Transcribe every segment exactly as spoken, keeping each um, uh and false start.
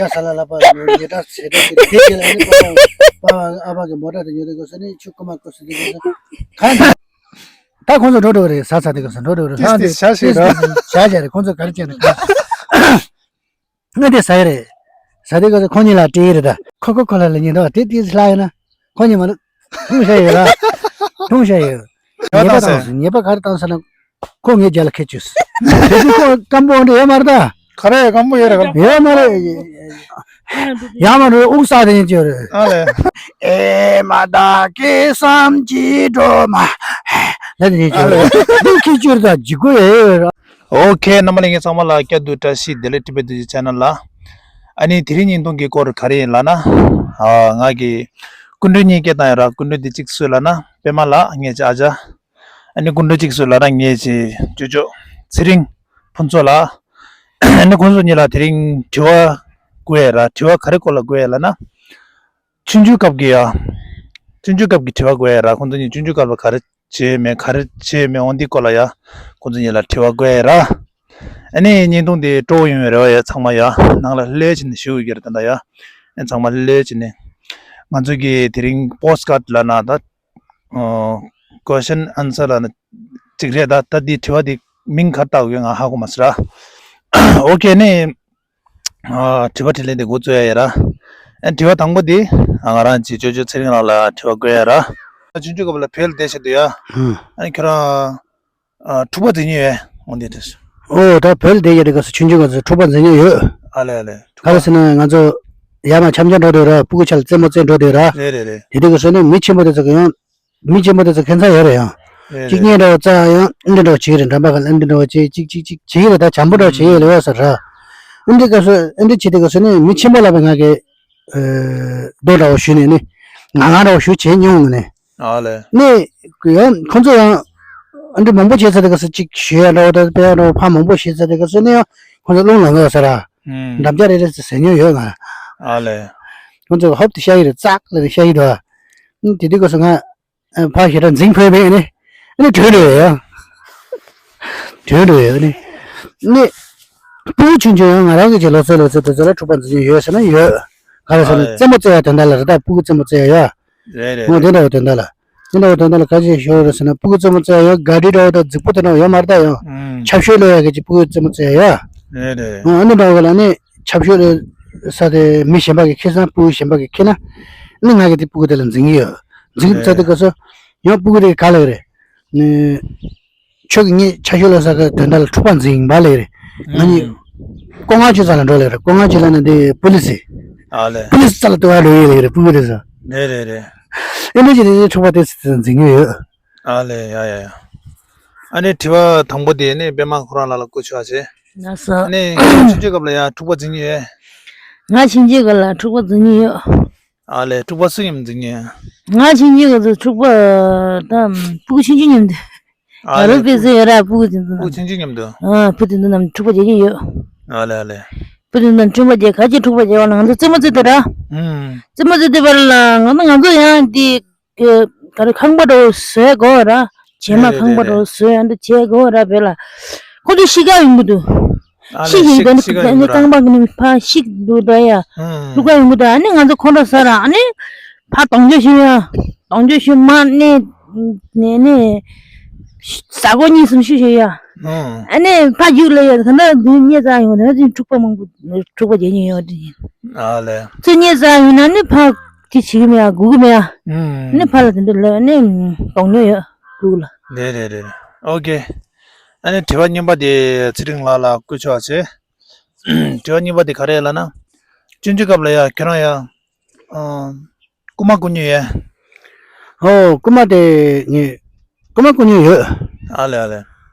ཡ་ས་ལ་ལ་པ་ཉོ་ཉེ་དྲག་ཟེར་དྲག་གི་དེ་དེ་ལ་ནི་པ་པ་ཨ་ཕ་གི་མོ་ཊ་དེ་ཉོ་དེ་གོ་ས་ནི་ཆུ་ཀུ་མ་ཀུ་སི་དེ་གོ་ས་གང་ད་ཁོང་ཚོ་འགྲོ་འགྲོ་རེད། ཟ་ཟ་དེ་གོ་ས་འགྲོ་འགྲོ་རེད། ལྷག་དེ་ཤ་ཞིག་ར་ཤ་ཞིག་རེད། ཁོང་ཚོ་ག་རེ་བྱས་ན་ང་དེ་ཟ་ཡི་རེད། ཟ་དེ་གོ་ས་ཁོང་གཉིས་ལ་སྤྲད་ཡི་རེད། ད་ཁོ་ཁོ་ཁོ་ལ་ལ་ཉེ་འདོག་དེ་དེ་ལྷག་ཡོད་ན་ཁོང་གཉིས་མ་ལ་འཐུང་ཤ་ཡོད་ར། འཐུང་ཤ་ཡོད། ཉེས་པ་བཏང་སོང་། ཉེས་པ་ག་རེ་བཏང་སོང་ན། ཁོ་ངའི་རྒྱ་ལ་ཁད་བཅུག་དེ་དུས་ཁོ་སྐམ་པོ་འདྲ་ཡོད་མ་རེད་ད། ག་རེ་སྐམ་པོ་ཡོད་རེད་ག་ལ། ཡོད་མ་རེད། ཡང་མ་རེད། དབུགས་བསགས་དེ་ཡིན་གྱི་རེད། ཨ་ལས། ཨེ་མ་བདག་གི་བསམ་གྱིས་འགྲོ་མ། ལ་དེ་ཡིན་གྱི་རེད། དུས་ཁྱི་ཅོར་དང་ཇི་གོ་ཡོད་རེད། ཨོ་ཁེ། རྣམ་པ་ལྷན་རྒྱས་ཚང་མ་ལ་བསྐྱར་དུ་བཀྲ་ཤིས་བདེ་ལེགས། ཊི་བེཊ་བདེ་སྐྱིད་ཆེ་ནལ་ལ། ཨ་ནི་དེ་རིང་བརྙན་ཐུང་གི་སྐོར་ག་རེ་ཡིན་ལབ་ན། ཨ་ང་གི་སྐུ་མགྲོན་གཉིས་སྐད་བཏང་ཡོད་ར། སྐུ་མགྲོན་དེ་གཅིག་སུ་ལབ་ན་པད་མ་ལགས། ངའི་ཅི་ཨ་ཅག་ཨ་ནི་སྐུ་མགྲོན་གཅིག་སུ་ལབ་ན་ངའི་ཅི་ཅོ་ཅོ་ཚེ་རིང་ཕུན་ཚོགས་ལགས། ཨ་ནི་ཁོང་ཚོ་གཉིས་ལ་དེ་རིང་དྲི་བ་བཀོད་ཡོད་ར། དྲི་བ་ག་རེ་སྐོར་ལ་བཀོད་ཡོད་ལབ་ན། ཆུང་ཆུང་སྐབས་ཀྱི་ཡ། ཆུང་ཆུང་སྐབས་ཀྱི་དྲི་བ་བཀོད་ཡོད་ར། ཁོང་ཚོ་གཉིས་ཆུང་ཆུང་སྐབས་ལ་ག་རེ་བྱས་མེད་ག་རེ་བྱས་མེད་འོ་འདི་སྐོར་ལ་ཡ། ཁོང་ཚོ་གཉིས་ལ་དྲི་བ་བཀོད་ཡོད་ར། ཨ་ནི་བརྙན་ཐུང་འདི་སྤྲོ་བོ་ཡོང་བའི་རེ་བ་ཡོད། ཚང་མ་ཡ་ནང་ལ་ལྷོད་བྱས་ནས་ཞུ་གི་རེད་ད་ལྟ་ཡ། ཨ་ཚང་མ་ལྷོད་བྱས་ནས། ང་ཚོ་གི་དེ་རིང་པོ་སི་ཊི་ཀཱཌ་ལབ་ན་ད། ཨོ། ཀོ་ཤན་ཨན་སར་ལབ་ན་གཅིག་རེད་ད། ད་འདི་དྲི་བ་འདི་མིང་ག་རེ་བཏགས་ཡོད་ང་ཧ་གོ་མ་སོང་ར། ཨོ་ཁེ་ནི། ཨ་དྲི་བ་དྲིས་ལན་དེ་འགོ་བཙུགས་ཡ་ཡིན་ར། ཨ་དྲི་བ་དང་པོ་དེ་ཨ་ང་རང་གི་ཅོ་ཅོ་ཚེ་རིང་ལགས་ལ་དྲི་བ་བཀོད་ཡ་ར། ཆུང་ཆུང་སྐབས་ལ་བོད་ལ་བསྡད་བཞིན་དུ་ཡ། ཨ་ནི་ཁྱོད་རང་ཨ་འཁྲུག་པ་འཛིང་མྱོང་ཡོད་འོ་འདི་དྲིས། ཨོ་ད་བོད་ལ་བསྡད་ཡོད་དུས་སྐབས་སུ་ཆུང་ཆུང་སྐབས་སུ་འཁྲུག་པ་འཛིང་མྱོང་ཡོད། ཨ་ལེ་ཨ་ལེ། ག་རེ་ཟེར་ན་ང་ཚོ་ཡར་མར་འཆམ་འཆམ་འགྲོ་དུས་ར་སྤུ་གུ་ཆ་ལ་རྩེད་མོ་རྩེ་འགྲོ་དུས་ར། རེད་རེད་རེད། དེ་དུས་སྐབས་སུ་ནི་མི་ཆེན་པོ་དེ་ཚོ་གི་ཡང་། མི་ཆེན་པོ་དེ་ཚོ་ཁྱད་མཚར་ཡོད་རེད་ཡང་། རེད་གཅིག་རེད། གཉིས་འདྲ་བོ་རྩ་ཡང་འདི་འདྲ་བོ་བྱེད་ཀྱི་རེད། འགྲམ་པ་ག་ལ་འདི་འདྲ་བོ་བྱེད་ཅིག་ཅིག་ཅིག་བྱེད་ཀྱི་རེད། ད་བྱམས་པོ་འདྲ་བོ་བྱེད་ཀྱི་ཡོད་ལེ་ཡོད་ཟེར་ར། འདི་སྐབས་སུ་འདི་བྱེད་དུས་སྐབས་སུ་ནི་མི་ཆེན་པོ་ལ་བས་ང་གི་རྡོ་འདྲ་བོ་གཞུས་ནས་ནི་ང་ང་འདྲ་བོ་གཞུ་བྱེད་མྱོང་ནས། ཨ་ལས། ནི་ཡང་ཁོང་ཚོ་ཡང་འདི་མང་པོ་བྱེད་ཚར་དུས་སྐབས་སུ་ཅིག་གཞུ་ཡ་འདྲ་བོ་ད་དཔེ་ཡ་འདྲ་བོ་ཕར་མང་པོ་བྱེད་ཚར་དུས་སྐབས་སུ་ནི་ཡང་ཁོང་ཚོ་རླུང་ལངས་ཡོད་ཟེར་ར། ཨུམ། འགྲམ་ལྕག་རེ་རེ་ཟེར་མྱོང་ཡོད་ང་། ཨ་ལས། ཁོང་ཚོ་ཧོབ་ཏེ་ཤ་ཡི་རེད་ཙག་ལ་རེ་ཤ་ཡི་འདུག་ཨ། དེ་དུས་སྐབས་སུ་ང་ཕར་ཞེ་དྲག་འཛིང་ཕོད་པས་ནི། ཨ་ནི་བྲོས་འགྲོ་ཡོད་ཡ། བྲོས་འགྲོ་ཡོད་ནི། ནི། སྤུ་གུ་ཆུང་ཆུང་ཡང་ང་རང་གི་ཅིག་ལོ་ཚོད་ལོ་ཚོད་དེ་ཚོ་ལ་འཁྲུག་པ་འཛིང་ཡོད་ཟེར་ན་ཡོད། ག་རེ་ཟེར་ན་ཨ་རེད། རྩེད་མོ་རྩེ་ཡ་དོན་དག་ལ་རེད་ད་སྤུ་གུ་རྩེད་མོ་རྩེ་ཡ་ཡ། རེད་རེད་ངོ་དེ་རེད། འདྲ་བ་དོན་དག་ལ། དེ་འདྲ་བ་དོན་དག་ལ་ག་ཅིག་ཤོར་རེད་ཟེར་ན་སྤུ་གུ་རྩེད་མོ་རྩེ་ཡ་ཡོད་ག་དྲི་འདྲ་བ་དང་རྫིག་པོ་དེ་འདྲ་བ་ཡོད་མ་རེད་ད་ཡང་། ཨུམ། ཆབ་ཤོད་ལོ་ཡ་གི་ཅིག་སྤུ་གུ་རྩེད་མོ་རྩེ་ཡ་ཡ། རེད་རེད། ཨ་ནི་འདྲ་བ་ལ་ནི་ཆབ་ཤོད་ལོ་ས་དེ་མི་གཞན་པ་གི་ཁེ་སང་སྤུ་གུ་གཞན་པ་གི་ཁེ་ན། ནི་ང་གི་དེ་སྤུ་གུ་དེ་ལ་འཛིང་གི་ཡོད། འཛིང་རེད་ཚར་དུས་རེད། སྐབས་སུ། ཡང་སྤུ་གུ་དེ་ག་ལ་རེད། ནི། ཁྱོད་ཀྱིས་ངའི་ཆ་ཤོད་ལ་ས་ག་དོན་དག་ལ་འཁྲུག་པ་འཛིང་བ་ལས་རེད། ང་གཉིས། ཨུམ། ལྐོག་ངན་ཅིག་ས་ལ་འགྲོ་ལས་རེད། ལྐོག་ངན་ཅིག་ལ་ནི་འདི་པུ་ལི་སི། ཨ་ལས། པུ་ལི་སི་ས་ལ་ལྟ་བ་འགྲོ་ཡི་ལས་རེད་སྤུ་གུ་དེ་ས། རེད་རེད་རེད། ཨེ་འདྲ་ཅིག་རེད་འཁྲུག་པ་དེ་ས་འཛིང་གི་ཡོད། ཨ་ལས་ཡ་ཡ་ཡ། ཨ་ནི་དྲི་བ་དང་པོ་དེ་ནི་པད་མ་ཁོ་རང་ལ་ལ་བསྐུར་ཆོག་ཨ་ཅེ། ལགས་སོ། ཨ་ནི་ཆུང་ཆུང་སྐབས་ལ་ཡ་འཁྲུག་པ་འཛིང་གི་ཡོད། ང་ཆུང་ཆུང་སྐབས་ལ་འཁྲུག་པ་འཛིང་གི་ཡོད། ཨ་ལས་འཁྲུག་པ་སུ་ཡིན་འཛིང་གི་ཡོད། ང་ཆུང་ཆུང་སྐབས་སུ་འཁྲུག་པ་དང་སྤུ་གུ་ཆུང་ཆུང་མཉམ་དུ། ཨ་ང་རང་ལས་དཔེ་བཟོས་ཡོད་ར་སྤུ་གུ་དེ་ཚོ་སྤུ་གུ་རྣམས། ཆུང་ཆུང་མཉམ་དུ། ཨ་སྤུ་དེ་ཚོ་རྣམས་འཁྲུག་པ་རྒྱག་གི་ཡོད། ཨ་ལས་ཨ་ལས། སྤུ་དེ་ཚོ་རྣམས་འཁྲུག་པ་རྒྱག་ག་ཅི་འཁྲུག་པ་རྒྱག་པ་ལ་ང་ཚོ་རྩེད་མོ་རྩེ་དུས་ར། ཨུམ། རྩེད་མོ་རྩེ་དུས་བར་ལ་ང་ཚོ་ང་ཚོ་ཡང་དེ་ག་རེ་ཁང་པ་འདྲ་བོ་བཟོས་དགོས་ར། བྱེ་མ་རེད་རེད་ཁང་པ་རེད་འདྲ་བོ་རེད། བཟོས་ཡང་དེ་བྱེད་དགོས་ར་བས་ལ། ཁོ་ཚོ་ཤི་ཁ་ཡོང་གི་འདུག་ཨ་ཤི་ལས་ཤི་ཤི་ཁ་ཡོང་གི་ར། རྐང་པ་གི་ནི་ཕ་ཤི་འདུག་ད་ཡ། ཨུམ། ལུ་ག་ཡོང་གི་འདུག་ཨ་ནི་ང་ཚོ་ཁོང་ཁྲོ་ཟ་ར་ཨ་ནི། ཕ་གདོང་གཅོད་ཞུ་ཡ། གདོང་གཅོད་ཞུ་མ་ནི། ནས་ནས། ཟ་གོ་གཉིས་གསུམ་ཞུ་ཞུ་ཡ། ཨུམ། ཨ་ནི་ཕ་རྒྱུག་ལ་ཡ་ད་ནི་འདི་རྙེད་ཙང་ཡོང་ན་འདི་འཁྲུག་པ་མང་པོ་འཁྲུག་པ་རྒྱག་ཉེན་ཡོད་འདི་ཡིན། ཨ་ལས། ཚེ་རྙེད་ཙང་ཡོང་ན་ནི་ཕ་དེ་བྱེད་གི་མེད་ཡ་སྒུག་གི་མེད་ཡ། ཨུམ། ནི་ཕ་ལ་དེ་འདྲ་ལབ་ནི་གདོང་གཅོད་ཡོད་སྒུག་ལ། རེད་རེད་རེད་རེད། ཨོ་ཀེ། ཨ་ནི་དྲི་བ་གཉིས་པ་དེ་ཚེ་རིང་ལགས་ལ་བསྐུར་ཆོག་ཨ་ཅེ། དྲི་བ་གཉིས་པ་དེ་ག་རེ་ལབ་ན། ཆུང་ཆུང་སྐབས་ལ་ཡ་ཁྱོད་རང་ཡ། ཨ། རྐུན་མ་རྐུ་མྱོང་ཡ། ཨོ་རྐུན་མ་དེ་ངས། རྐུན་མ་རྐུ་མྱོང་ཡོད། ཨ་ལས་ཨ་ལས།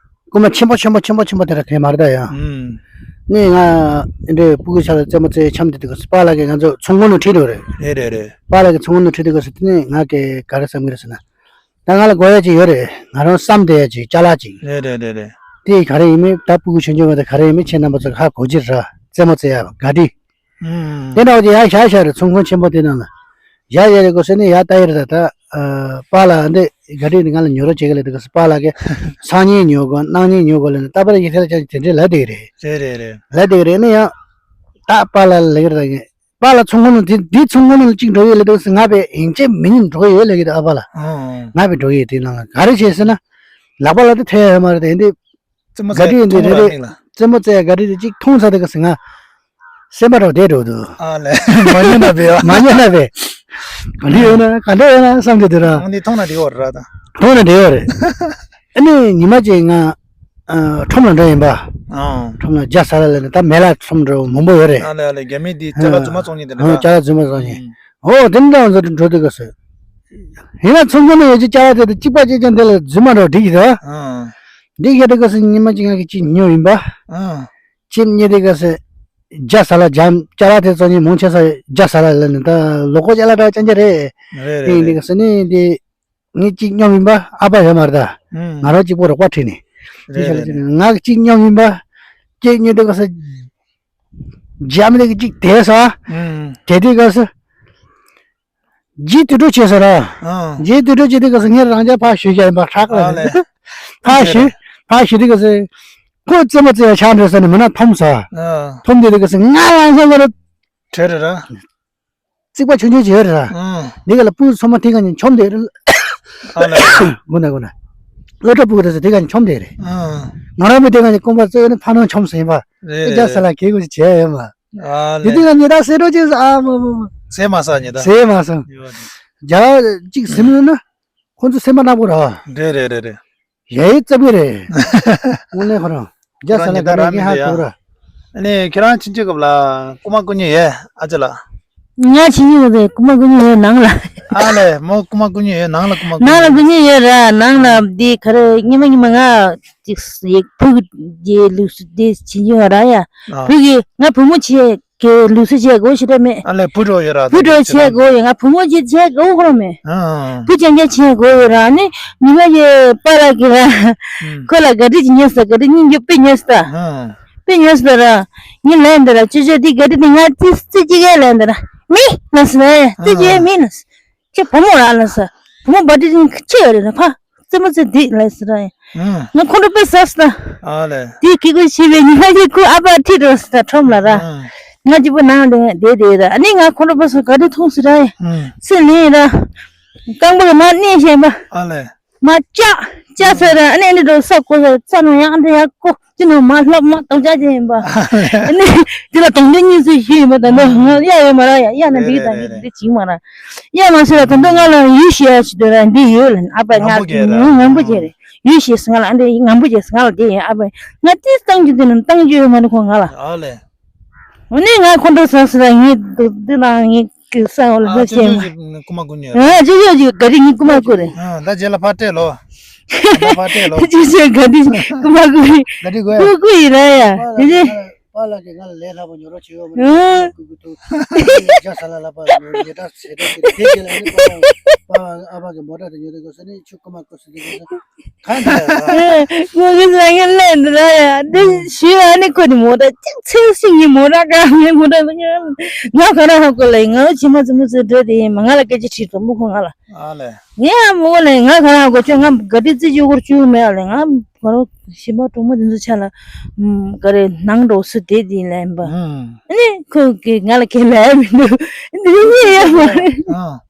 རྐུན་མ་ཆེན་པོ་ཆེན་པོ་ཆེན་པོ་ཆེན་པོ་དེ་ར་གས་མ་རེད་ད་ཡ། ཨུམ། ནས་ང་། འདྲེ་སྤུ་གུ་ཆ་ལ་རྩེད་མོ་རྩེ་འཆམ་དེ་དུས་སྐབས་སུ་པཱ་ལགས་ཀྱིས་ང་ཚོ་ཚོང་ཁང་ནང་ཁྲིད་འགྲོ་རེད། རེད་རེད་རེད། པཱ་ལགས་ཀྱིས་ཚོང་ཁང་ནང་ཁྲིད་དུས་སྐབས་སུ་དེ་ནས་ང་གིས་ག་རེ་བསམ་གི་རེད་ཟེར་ན། ད་ང་ལ་དགོས་ཡ་ཅིག་ཡོད་རེད། ང་རང་བསམ་བསྡད་ཡ་ཅིག་ཅ་ལག་ཅིག་རེད་རེད་རེད་རེད། དེ་ག་རེ་ཡིན་མིན་ད་སྤུ་གུ་ཆུང་ཆུང་བ་དེ་ག་རེ་ཡིན་མིན་ཁྱེད་རྣམ་པ་ཚོ་ཧ་གོ་གི་རེད། རྩེད་མོ་རྩེ་ཡ་ག་དྲི། ཨུམ། དེ་འདྲ་བ་དེ་ཡར་བཞག་བཞག་རེད། ཚོང་ཁང་ཆེན་པོ་དེ་ནང་ལ་བཞག་བཞག་རེད། གོ་སོང་ནས་ཡར་ལྟ་ཡི་རེད། ད་ད་ཨ། པཱ་ལགས་འདི་ག་དྲི་འདི་ང་ལ་ཉོ་རོགས་བྱེད་གི་ལབ་དུས་སྐབས་སུ་པཱ་ལགས་ཀྱིས་སང་ཉིན་ཉོ་དགོས་གནངས་ཉིན་ཉོ་དགོས་ལབ་ནས་རྟག་པར་ཡི་ཐེ་ལ་ཅང་དེ་འདྲས་ལབ་བསྡད་ཀྱི་རེད། རེད་རེད་རེད། ལབ་བསྡད་ཀྱི་རེད། ནས་ཡང་། ད་པཱ་ལགས་ལབ་ཀྱི་རེད། པཱ་ལགས་ཚོང་ཁང་ནང་དེ་དེ་ཚོང་ཁང་ནང་གཅིག་འགྲོ་ཡོད་ལབ་དུས་ང་དཔེ་ཡིན་གཅིག་མིན་གཉིས་འགྲོ་གི་ཡོད་ལབ་ཀྱི་འདུག་ཨ་པཱ་ལགས། ཨང་། ང་དཔེ་འགྲོ་གི་ཡོད། དེ་ནང་ལ་ག་རེ་བྱས་ཟེར་ན། ལག་པ་ལ་དེ་ཐལ་ཡོད་མ་རེད་དེ་འདི། རྩེད་མོ་ག་རེ་རྩེ་ཡིན་དེ་ཐོང་རེད་ར་རེད། མིག་ལ། རྩེད་མོ་རྩེ་ཡ་ག་རེ་དེ་གཅིག་མཐོང་ཚར་དེ་ག་ཟེར་ང་སེམས་པ་རོ་བདེ་འགྲོ་འདུག་ཨ་ལས། མ་ཉན་ན་བེ་བ། མ་ཉན་ན་བེ། ག་འདྲ་ཡོད་ན་ག་འདྲ་ཡོད་ན་བསམ་གྱི་འདུག་ར། ཨང་། འདི་མཐོང་ན་བདེ་བ་རེད་ར་ད། མཐོང་ན་བདེ་བ་རེད། ཨ་ནི་ཉི་མ་གཅིག་ང་ཨ་ཁྲོམ་ལ་འགྲོ་ཡིན་པ། ཨང་། ཁྲོམ་ལ་རྒྱ་ས་ལ་ལ་ནི་ད་མེ་ལ་ཁྲོམ་འགྲོ་མང་པོ་ཡོད་རེད། ཨ་ལས་ཨ་ལས། རྒྱ་མི་འདི་ཅ་ལག་རྫུན་མ་བཙོང་མཁན་དེ་འདྲ་ཨ་ད། ཅ་ལག་རྫུན་མ་བཙོང་མཁན། ཨང་། ཨོ་དེ་འདྲ་བ་ཚོ་འགྲོ་འདུག་ག་ཟེར། ཡིན་ན་ཚོང་ཁང་ནང་ཡོད་ཀྱི་ཅ་ལག་དེ་དང་གཅིག་པ་གཅིག་རྐྱང་དེ་ལ་རྫུན་མ་འགྲོ་འགྲིག་གི་རེད། ཨང་། འགྲིག་གི་རེད་ག་ཟེར། ཉི་མ་གཅིག་ང་གི་གཅིག་ཉོས་ཡིན་པ། ཨང་། གཅིག་ཉོས་དེ་ག་ཟེར། རྒྱ་ས་ལ་འཇམ་ཅ་ལག་དེ་བཙོང་མཁན་མང་ཆེ་ས་རྒྱ་ས་ལ་ལ་ནི་ད་ལོ་ཀོ་ཅ་ལག་འདྲ་བ་ཅན་ཅན་རེད། རེད་རེད་དེ་ཡིན་དེ་རེད། ག་ཟེར་ནི་དེ། ངས་གཅིག་སྙོམ་ཡིན་པ་ཨ་ཕ་ཡོད་མ་རེད་ད། ཨུམ། ང་རང་གཅིག་པོ་རོགས་པ་ཁྲིད་ནས། རེད་རེད་རེད། ང་གཅིག་སྙོམ་ཡིན་པ། གཅིག་ཉོས་དེ་ག་ས། རྒྱ་མི་དེ་ག་གཅིག་དེད་ས། ཨུམ། དེད་དེ་ག་ས། རྗེས་དུད་འགྲོ་བྱས་ས་ར། ཨང་། རྗེས་དུད་འགྲོ་བྱས་དེ་ག་ས་ངས་རང་ཅག་ཕར་ཞུས་རྒྱ་ཡིན་པ་ཧྲག་ཨ་ལས། ལ། ཕར་ཞུས། ཕར་ཞུས་དེ་ག་ས། ཁོ་རྩེད་མོ་རྩེ་ཡ་ཆགས་འགྲོ་ས་ནས་མི་ན་འཐོམ་ས། ཨང་། འཐོམ་དེ་དེ་ག་ས་ང་རང་ས་ལ། བྲོས་རེད་ར། རྩིག་པ་ཆུང་ཆུང་བྱས་རེད་ར། ཨང་། འདི་ག་ལ་སྤུ་གུ་ཚང་མ་དེ་ག་ནས་མཆོང་བསྡད་རེད། ཨ་ལ། དགོངས་དག་དགོངས་དག་སློབ་གྲྭ་སྤུ་གུ་དེ་ཚོ་དེ་ག་ནས་མཆོང་བསྡད་རེད། ཨང་། ང་རང་མི་དེ་ག་ནས་རྐང་པ་རྩེ་ནས་ཕར་ནང་མཆོང་ཟིན་པ། རེད་དེ་རྒྱ་རེད་ས་ལ་རེད། གེ་གོ་ཞིག་བྱས་ཡོད་མ། ཨ་དེ་ལས། དུས་ལ་ཉེ་ད་ཟེར་འགྲོ་ཅིག་ཨ་མ་མ་མ། ཟས་མ་ཟ་ཉེ་ད། ཟས་མ་ཟ། ཡོད་རེད། རྒྱ་གཅིག་ཟིན་ན་ཁོང་ཚོ་སེམས་པ་ནག་པོ་ར། རེད་རེད་རེད་རེད། ཡ་ཡི་རྩ་བའི་རེད། དངོས་གནས་ཁོ་རང་རྒྱ་ས་ལ་ད་ནས་ངས་ཧ་གོ་ར། ཨ་ནི་ཁྱེད་རང་ཕྱིན་ཆད་སྐབས་ལ་རྐུ་མ་རྐུ་མཁན་ཡོད་ཨ་ཅེ་ལགས། ང་ཕྱིན་ཆད་སྐབས་རྐུ་མ་རྐུ་མཁན་ཡོད་ནང་ལ། ཨ་ལས་མོ་རྐུ་མ་རྐུ་མཁན་ཡོད་ནང་ལ་རྐུ་མ་རྐུ་ནང་ལ་མཁན་རྐུ་མཁན་ཡོད་ར་ནང་ལ་འདི་ག་རེ་སྔོན་མ་སྔོན་མ་ང་ཅིག་ཡེ་ཕུ་གི་ལུགས་སུ་འདི་ཕྱིན་ཆད་ར་ཡ། ཨ། ཕུ་གི་ང་བུ་མོ་བྱས། གི་ལུགས་སྲོལ་བྱེད་དགོས་ཞེ་དྲག་མེད། ཨ་ལས་བུ་འགྲོ་ཡོད་ར། བུ་འགྲོ་བྱེད་དགོས་ཡོད། ང་བུ་མོ་ཅིག་བྱེད་དགོས་ཁོ་རང་མེད། ཨང་། བུ་རྐྱང་རྐྱང་བྱེད་དགོས་ཡོད་ར། ནི་ཉི་མ་གི་པཱ་ལགས་ཀྱི་ར། ཨུམ། ཁོ་ལ་ག་དྲི་ཅིག་ཉོས་ས་ག་དྲི་སྙིང་རྗེ་དཔེ་ཉོས་ས། ཨང་། དཔེ་ཉོས་ས་ར། ངས་ལན་འདི་ར་ཅོ་ཅོ་འདི་ག་དྲི་འདི་ང་ཙི་ཙི་ཅིག་གས་ལན་འདི་ར། མི་ལ་ས་ར་ཡ་ཙི་ཅིག་ཨང་། མི་ལ་ས། ཁྱེད་བུ་མོ་ར་ལ་ས། བུ་མོ་བ་དྲི་ཅིག་ཁྱེད་ཡོད་རེད་ན་ཕ། རྩེད་མོ་རྩེ་འདི་ལས་ཟེར་ར། ཨང་། ང་ཁོང་ཁྲོ་དཔེ་ཟ་སོང་། ཨ་ལས། དེ་གི་ཀུ་ཤི་བའི་ཉི་མ་ཞིག་ཁོ་ཨ་ཕ་ཁྲིད་འགྲོ་སོང་ཁྲོམ་ལ་ར། ཨང་། ང་གཅིག་པུ་ནང་དེ་བསྡད་བསྡད་ར། ཨ་ནི་ང་ཁོང་ཁྲོ་དཔེ་ཟ་ག་དེ་མཐོང་སོང་ར། ཨང་། སེམས་ནི་ར། རྐང་པ་གི་མར་མནན་བཞིན་པ། ཨ་ལས། མར་བཅག་བཅག་ཚར་ར། ཨ་ནི་ཨ་ནི་འགྲོ་ས་ཀོ་ས་ས་ནང་ཡང་ཨ་འདྲ་ཡག་གོ། ཅི་ནང་མ་ལྷབ་མ་དང་ཅག་ཅི་ཡིན་པ། ཨ་ནི་དེ་ལ་དང་དོན་གཉིས་སུ་ཞུས་ཡིན་པ་དང་དོན་ང་གཡག་ཡོད་མ་ར་ཡ་གཡག་ན་འགྲིག་དང་འགྲིག་འགྲིག་བྱིང་མ་ར། གཡག་མ་ཟེར་ལ་དང་དོན་ང་ལ་ཡུལ་ཤེས་ཡ་ཞིག་འདོད་ར་འདི་ཡོད་ལ་ཨ་ཕ་ང་ངང་པོ་རྒྱལ་ར། ངང་པོ་རྒྱལ་རེད། ཡུལ་ཤེས་ང་ལ་འདི་ངང་པོ་རྒྱལ་ང་ལ་དེ་ཡིན་ཨ་ཕ་ང་ཏིས་བཏང་རྒྱུ་དེ་ནི་བཏང་རྒྱུ་ཡོད་མ་རེད་ཁོ་ང་ལ། ཨ་ལས། འོ་ནི་ང་ཁོང་ཁྲོ་ཟ་ཟ་ལ་ངའི་འདི་ལ་ངའི་གི་ས་འོ་ལ་ཨ་ས་ཅོ་ཅོ་ཆེ་མ། ཅིག་རྐུ་མ་རྐུ་ཉོས་ར། ཨ་ཅོ་ཅོ་ཅིག་ག་རི་ངའི་རྐུ་མ་རྐུ་རེད། ཨ་ད་རྗེས་ལ་ཕར་སྤྲད་ལོ། ད་ཕར་སྤྲད་ལོ། ཅོ་ཅོ་ག་རི་རྐུ་མ་རྐུ་རེད། ག་རི་དགོས། རྐུ་རྐུ་ཡིན་ར་ཡ། དེ་ནི། པཱ་ལགས་ཀྱིས་ང་ལ་ལས་སླ་པོ་ཉོ་རོགས་བྱེད་ཡོད་མ་རེད། ཨ། རྐུ་རྐུ་ཐུག་རྒྱ་ས་ལ་ལ་པ་ཉོ་ཉེ་དྲག་ཟེ་དྲག་ཟེ་དེ་རྗེས་ལ་ཨ་ནི་པཱ་ཨ་ཕ་གི་མོ་ཊ་དེ་ཉོ་དེ་གོ་ས་ནི་ཆུ་རྐུ་མ་རྐུ་ཟེར་དེ་གོ་ས། གང་འདྲ་ཡ། ངོ་གི་ཟ་ངན་ལས་འདི་ར་ཡ། འདི་ཞུས་ཨ་ནི་ཁོ་ནི་མོ་ཊ་ཅིག་ཚེ་ཤིང་གི་མོ་ཊ་ག་ངའི་མོ་ཊ་འདི་ང་ང་ག་ར་ཧ་གོ་ལ་ཡིན། ང་ཕྱི་མ་ཙི་མོ་ཙི་འདྲ་དེ་ཡིན་མ་ང་ལ་སྐད་ཆ་དྲིས་དྲོན་པོ་ཁོ་ང་ལ། ཨ་ལས། ངས་ཨ་མོ་ལ་ང་ག་ར་ཧ་གོ་ཁྱོད་ང་ག་དྲི་རྩི་རྒྱུ་སྐོར་བཅུག་མེད་ཨ་ལས། ང་ག་ར་ཞིམ་པ་གྲོགས་མོ་འདི་ཚོ་ཆ་ལ་ག་རེ་ནང་འགྲོ་སུ་དེ་དེ་ཡིན་ལ་ཡིན་པ། ཨ་ནི་ཁོ་གི་ང་ལ་ཁས་ལེན་མི་འདུག་འདི་ངས་ཡ་མ་རེད།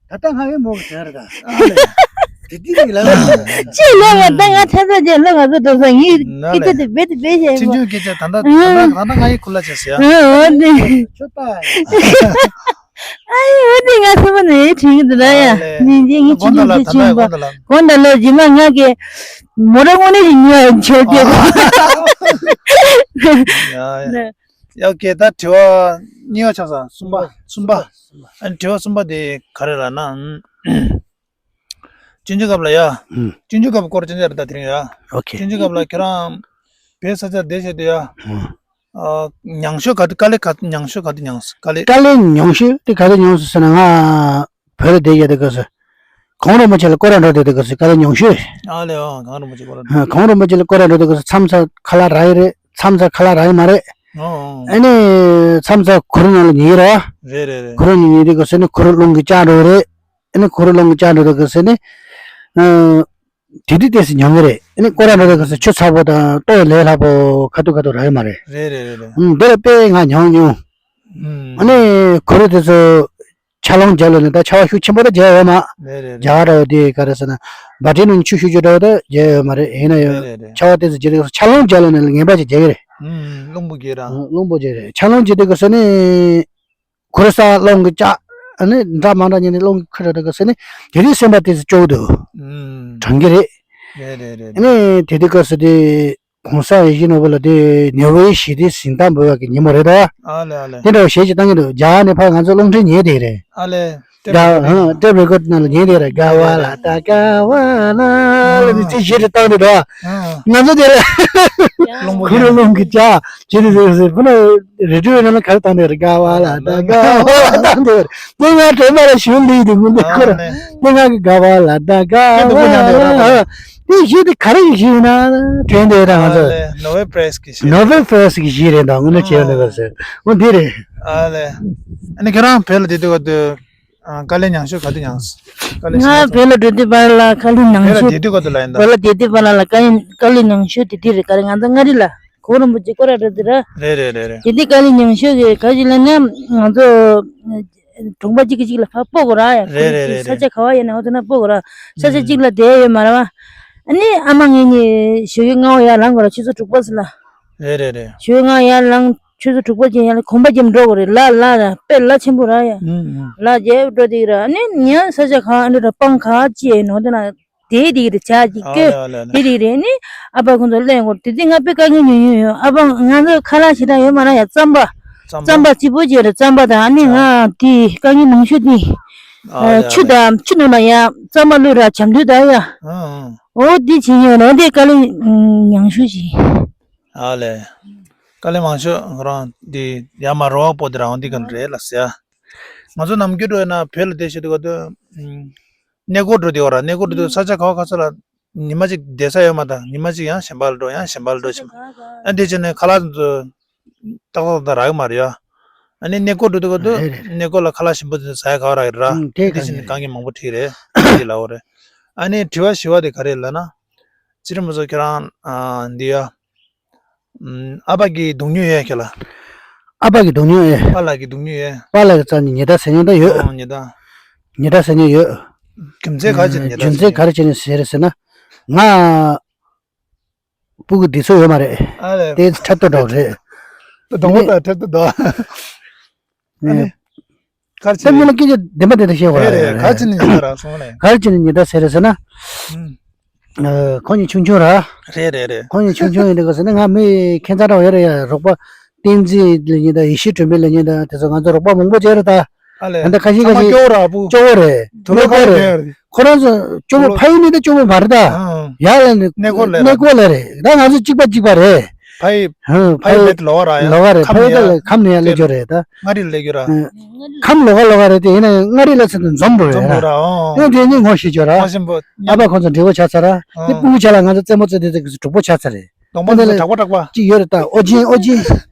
ད་ལྟ་ང་ཡི་མོ་གི་ཟེར་ད། དེ་དེ་རིགས་ལ་ཅི་ལོ་ང་ད་ང་ཐད་ད་ཅི་ལོ་ང་ཚོ་འགྲོ་ས་ཡིན། ན་སྐད་ཆ་ལས། དེ་བེད་དེ་བེད་བྱས་ཁྲིན་ཆུང་སྐད་ཆ་ད་ད་ད་ད་ད་ང་ཡི་ཁུ་ལ་ཆ་ཟེར་ཡ། འོ་དེ། ཁྱོད་ད་ཡ། ཨ་ཡི་འོ་དེ་ང་ཚོ་མ་ནས་ཁྲིན་གི་འདུག་ན་ཡ། ཨ་ལས། ཉིན་རྗེས་ངས་ཁྲིན་ཆུང་དེ་ཕྱིན་པ། དགོང་དག་ལ་རྗེས་མ་ང་གི་མོ་ར་དངོས་གནས་ཀྱི་ཉོ་ཡ་ཆོད་ཀྱི། ཡ་ཡ། ཡ་ཨོ་ཁེ། ད་དྲི་བ་གཉིས་པ་ཆགས་སོང་། གསུམ་པ། གསུམ་པ། ཨ་ནི་དྲི་བ་གསུམ་པ་དེ་ག་རེ་ལབ་ན། ཅུན་ཅུན་སྐབས་ལ་ཡ། ཨུམ། ཅུན་ཅུན་སྐབས་སྐོར་ཅུན་ཅུན་རེ་ད་དེ་རིང་ཡ། ཨོ་ཁེ། ཅུན་ཅུན་སྐབས་ལ་ཁྱེད་རང་བོད་ས་ཆ་བསྡད་བྱས་དུས་ཡ། ཨུམ། ཨ་མྱང་ཤོས་ག་དེ་དཀའ་ལས་ག་མྱང་ཤོས་ག་དེ་མྱངས་སོང་དཀའ་ལས། དཀའ་ལས་མྱང་ཤོས་དེ་ག་དེ་མྱངས་སོང་ཟེར་ན་ང་བོད་ལ་བསྡད་ཡོད་དུས་སྐབས་སུ། གངས་རིན་པོ་ཆེ་ལ་སྐོར་ར་འགྲོ་དུས་སྐབས་སུ་དཀའ་ལས་མྱང་ཤོས། ཨ་ལས། ཨོ་གངས་རིན་པོ་ཆེ་སྐོར་ར་འགྲོ། ཨ་གངས་རིན་པོ་ཆེ་ལ་སྐོར་ར་འགྲོ་དུས་སྐབས་སུ་མཚམས་མཚམས་ཁ་ལག་རག་གི་རེད། མཚམས་མཚམས་ཁ་ལག་རག་གི་མ་རེད། ཨོ་ཨོ། ཨ་ནི་མཚམས་མཚམས་གུ་རུ་ནང་ལ་ཉལ་གི་རེད་བ། རེད་རེད་རེད། གུ་རུ་ནང་ཉལ་དུས་སྐབས་སུ་ནི་གུ་རུ་རླུང་གིས་བཅག་འགྲོ་གི་རེད། ཨ་ནི་གུ་རུ་རླུང་གིས་བཅག་འགྲོ་དུས་སྐབས་སུ་ནི། ཨ། དེ་དུས་ཏོག་ཙམ་མྱོང་གི་རེད། ཨ་ནི་སྐོར་ར་འགྲོ་དུས་སྐབས་སུ་ཆུ་ཚ་པོ་དང་ལྟོ་ལས་སླ་པོ་ཁ་ཐུག་ཁ་ཐུག་རག་གི་མ་རེད། རེད་རེད་རེད་རེད། ཨུམ། འདི་ལ་དཔེ་ང་མྱོང་མྱོང་། ཨ་ནི་གུ་རུ་དེ་ཚོ་ཆར་རླུང་རྒྱབ་ལ་ནི་ད་ཆར་པ་ཤུགས་ཆེན་པོ་ད་རྒྱག་ཡོད་མ། རེད་རེད་རྒྱ་རེད། གར་འདྲ་བ་དེ་ག་རེ་ཟེར་ན་བ་ཊི་ནང་ཆུ་ཤུགས་ཆེ་འདྲ་བ་ད་རྒྱག་ཡོད་མ་རེད། ཡིན་ན་ཡང་རེད་རེད་རེད། ཆར་པ་དེ་ཚོ་རྒྱག་དུས་ཆར་རླུང་རྒྱབ་ལ་ནི་ངན་པ་ཅིག་རྒྱག་གི་རེད། ཨུམ། རླུང་བུ་རྒྱག་ར། ཨུམ། རླུང་བུ་རྒྱག་རེད། ཆར་རླུང་རྒྱག་དུས་ག་ཟེར་ནི། གུ་རུ་ས་རླུང་གི་ལྕགས། ཨ་ནི་འདྲ་མ་འདྲ་ཉིད་ནས་རླུང་གི་ཁུར་ར་འདྲ་ག་ཟེར་ནི། དེ་དུས་སེམས་པ་དེ་ཚོ་སྐྱོ་གི་འདུག་ཨུམ། དྲང་གི་རེད། རེད་རེད་རེད། ཨ་ནི་དེ་དུས་ག་ཟེར་དེ། གོང་ས་ཡིད་བཞིན་ནོར་བུ་ལ་དེ་ནོ་བེལ་ཞི་བདེའི་གཟེངས་རྟགས་འབུལ་བ་གི་ཉིན་མོ་རེད་ད། ཨ་ལེ་ཨ་ལེ། དེ་འདྲ་བ་གཞས་ཅིག་བཏང་གི་འདུག་རྒྱ་གར་ནས་ཕར་ང་ཚོ་རླུང་འཕྲིན་ཉན་བསྡད་རེད། ཨ་ལེ། ཊེབ་རེ་ཀོཌ་ནང་ལ་ཉན་བསྡད་རེད། ག་བ་ལ་ད་ག་བ་ལ་ལ་ནི་དེ་གཞས་རེ་བཏང་བསྡད་འདུག་ཨ། ང་ཚོ་དེ་ལ་རླུང་བུ་གུ་རུ་རླུང་གི་ལྕགས་ཇི་རེད་ཟེར་ཟེར་ཕུ་ན་རེ་ཌི་ཡོ་ནང་ལ་ག་རེ་བཏང་བསྡད་རེད། ག་བ་ལ་ད་ག་བ་ལ་བཏང་བསྡད་རེད། དེ་ང་དྲན་པ་ལ་ཞུ་འདི་དེ་ངུ་འདི་ཁོ་ར་དེ་ང་གི་ག་བ་ལ་ད་ག་བ་ལ་དེ་གཞས་དེ་ག་རེ་གི་གཞས་ཡིན་ན་དྲན་བསྡད་ར། ང་ཚོ་ནོ་བེལ་པི་རའི་ཛི་གི་གཞས། ནོ་བེལ་པི་རའི་ཛི་གི་གཞས་རེད་ད། དངོས་གནས་བྱས་ན་ག་ཟེར་འོ་འདི་རེད། ཨ་ལེ། ཨ་ནི་ཁྱེད་རང་བོད་ལ་བསྡད་དུས་ག་དུས། ཨ། དཀའ་ལས་མྱངས་ཤོས་ག་དུས་མྱངས། དཀའ་ལས་ང་ཤེས་བོད་ལ་འགྲོ་དུས་བར་ལ་དཀའ་ལས་མྱངས་བོད་ལ་ཤོས། བསྡད་དུས་ག་དུས་ལ་ཡིན་ད། བོད་ལ་བསྡད་དུས་བར་ལ་དཀའ་ལས་དཀའ་ལས་མྱངས་ཤོས་དེ་དུས་རེད། ག་རེ་ང་ཚོ་མངའ་རིས་ལ་གོ་རམ་པོ་ཅིག་སྐོར་ར་འགྲོ་དུས་ར། རེད་རེད་རེད་རེད། དེ་དུས་དཀའ་ལས་མྱངས་ཤོས་ཀྱི་ག་ཅིག་ལ་ནི་ང་ཚོ་གྲོང་པ་གཅིག་གི་གཅིག་ལ་ཕར་སྤོ་དགོས་ར་ཡ། རེད་རེད་རེད་ས་རེད། ཆ་ག་བ་ཡིན་ན་འོ་དེ་ན་སྤོ་དགོས་ར། ས་ཆ་ཨུམ། གཅིག་ལ་བསྡད་ཡོད་མ་ར་བ། ཨ་ནི་ཨ་མ་ངེད་གཉིས་ཞོགས་ཀས་སྔ་བོ་ཡར་ལངས་དགོས་ར། ཆུ་ཚོད་དྲུག་པ་ཙམ་ལ། རེད་རེད་རེད། ཞོགས་ཀས་སྔ་ཡར་ལངས། ཆུ་ཚོད་དྲུག་པ་ཅན་ཡར་ལ་གོམ་པ་རྒྱབ་འགྲོ་དགོས་རེད། ལ་ལ་ལ་དཔེ་ལ་ཆེན་པོ་ར་ཡ། ཨུམ་ཨུམ། ལ་རྒྱབ་འགྲོ་དེ་ར་ནི་ཉ་ས་ཆ་གང་འདྲ་ར་སྤང་ག་ཅི་ཡ་ནོ་དེ་ན་དེ་དེ་རེད། ཇ་ཅིག་ཨ་ཀེ་ལེ་ཨ་ལེ་ཨ་ལེ། དེ་རེད་རེད། ནི་ཨ་ཕ་ཁོང་ཚོ་གླེང་དགོས་རེད། དེ་དུས་ང་དཔེ་དཀའ་ངལ་ཉོ་ཉོ་ཡོད། ཨ་ཕ་ང་ཚོ་ཁ་ལག་ཞེ་དྲག་ཡོད་མ་ར་ཡ། རྩམ་པ། རྩམ་པ་རྩམ་པ་སྐྱིད་པོ་ཅིག་རེད། རྩམ་པ་དང་ཨ་ནི་ང་དེ་དཀའ་ངལ་མང་ཤོས་དེ་ཨ་ལེ་ཨ་ཆུ་ལེ། དང་ཆུ་ནང་ལ་ཡ་རྩམ་པ་བླུགས་ར་ཇ་མདོས་དང་ཡ། ཨ་ཨ། འོ་དེ་བྱེད་ཉོ་ར་དེ་དཀའ་ལས་མྱངས་ཤོས་ཅིག་ཨ་ལེ། དཀའ་ལས་མང་ཤོས་ང་རང་འདི་ཡར་མར་རོགས་པ་སྤོ་དེ་རང་འདི་ག་རེད་ལ་ཟེར། ང་ཚོ་ནམ་རྒྱུན་འགྲོ་ཡོད་ན་བོད་ལ་བསྡད་བཞིན་དུས་ག་དུས་གནས་སྐོར་འགྲོ་དེ་བ་ར། གནས་སྐོར་འགྲོ་དུས་ས་ཆ་ག་བ་ག་ས་ལ་ཉི་མ་གཅིག་བསྡད་ས་ཡོད་མ་ད། ཉི་མ་གཅིག་ཡང་གཞན་པ་ལ་འགྲོ་ཡང་གཞན་པ་ལ་འགྲོ་བྱེད་མ། ཨ་འདི་བྱས་ནས་ཁ་ལག་ཚོ་ཏག་ཏག་ཏག་རག་གི་མ་རེད་ཡ། ཨ་ནི་གནས་སྐོར་འགྲོ་དུས་ག་དུས་རེད་རེད། གནས་སྐོར་ལ་ཁ་ལག་ཞིམ་པོ་ཚོ་ཟ་ཡ་ག་བ་རག་གི་ར། ཨང་དེ་འདི་ག་བྱས་ནས་ནས་གང་གི་མང་པོ་ཁྲིད་རེད། འདི་ལ་འོ་རེད། ཨ་ནི་དྲི་བ་ཞི་བ་དེ་ག་རེ་ལབ་ན། ཅི་རེད་མ་ཚོ་ཁྱེད་རང་ཨ་འདི་ཡ། ཨམ། ཨ་ཕ་གི་སྡུག་ཉོ་ཡོད་ཁྱེད་ལ། ཨ་ཕ་གི་སྡུག་ཉོ་ཡོད། པཱ་ལགས་ཀྱི་སྡུག་ཉོ་ཡོད། པཱ་ལགས་ཀྱི་རྩ་ནས་ཉེས་དག་ཟེར་ཉོ་ད་ཡོད། ཨང་ཉེས་དག་ཉེས་དག་ཟེར་ཉོ་ཡོད། རྒྱུ་མཚན་ག་རེ་བྱས་ནས་ཉེས་དག་རྒྱུ་མཚན་ག་རེ་བྱས་ནས་ཟེར་རེད་ཟེར་ན། ང་སྤུ་གུ་བདེ་ཚོད་ཡོད་མ་རེད། ཨ་ལས། དེ་འཁྲབ་སྟོན་འདྲ་བོ་རེད། སྡོང་པོ་དང་འཁྲབ་སྟོན་འདྲ་བོ། ཨ་ནི། ག་རེ་བྱས་ནས། སེམས་ཉིད་ལ་སྐད་ཆ་བདེན་པ་བདེན་པ་བཤད་དགོས་རེད། རེད་རེད། ག་རེ་བྱས་ནས་ཉེས་དག་རག་སོང་ལས། ག་རེ་བྱས་ནས་ཉེས་དག་ཟེར་རེད་ཟེར་ན། ཨུམ། ཨ། ཁོང་གཉིས་ཆུང་ཆུང་ར། རེད་རེད་རེད། ཁོང་གཉིས་ཆུང་ཆུང་ཡིན་དུས་ག་ཟེར་ན་ང་མི་ཁྱད་མཚར་འདྲ་བོ་ཡོད་རེད་ཡ། རོགས་པ་བསྟན་འཛིན་ལབ་མཁན་དང་ཡེ་ཤེས་སྒྲོན་མེ་ལབ་མཁན་དང་དེ་ཚོ་ང་ཚོ་རོགས་པ་མང་པོ་བྱས་རེད་ད། ཨ་ལས། ད་ལྟ་ཁ་ཤས་ཚང་མ་ཁ་ཤས་སྐྱོ་བོ་ར་སྤུ། སྐྱོ་བོ་རེད། དུ་ལོ་གནས་སྐོར་རེད། ཁ་རེད། ཁོ་རང་ཚོ་སྐྱོ་བོ། ཕ་ཡུལ་ནས་ད་སྐྱོ་བོ་མ་རེད་ད། ཨང་། ཡར་ལ་ནི་གནས་སྐོར་ལ་རེད། གནས་སྐོར་ལ་རེད། ད་ང་ཚོ་གཅིག་པ་གཅིག་པ་རེད། ཕ་ཡུལ། ཧུ། ཕ་ཕ་ཡུལ་ཡུལ་མེད་ལོགས་ར་ཡ། ལོགས་རེད། ཕ་ཡུལ་ལ་ཁམས་ནས་ཡ་སླེབས་རྒྱུ་རེད་ད། མངའ་རིས་ལ་སླེབས་རྒྱུ་ར། ཨ། ཁམས་ལོགས་ལོགས་རེད་དེ་ཡིན་ན་མངའ་རིས་ལ་ཚུར་དུ་འཛོམས་འགྲོ་རེད་འཛོམས་ར། འགྲོ་ར། ཨོ། ཨོ་དེ་ནི་ངོ་ཤེས་རྒྱུ་ར། ཁོ་ཞིམ་པོ་མཉམ། ཨ་ཕ་ཁོང་ཚོ་འདྲེ་བོ་ཆགས་ཚར་ར། ཨ། དེ་སྤུ་གུ་ཆ་ལ་ང་ཚོ་རྩེད་མོ་རྩེ་དུས་དེ་གྲོགས་པོ་ཆགས་ཚར་རེད། གདོང་པ་ཚོ་གྲགས་པ་གྲགས་པ། གཅིག་ཡོད་རེད་ད། ཨོ་རྒྱན། ཨོ་རྒྱན།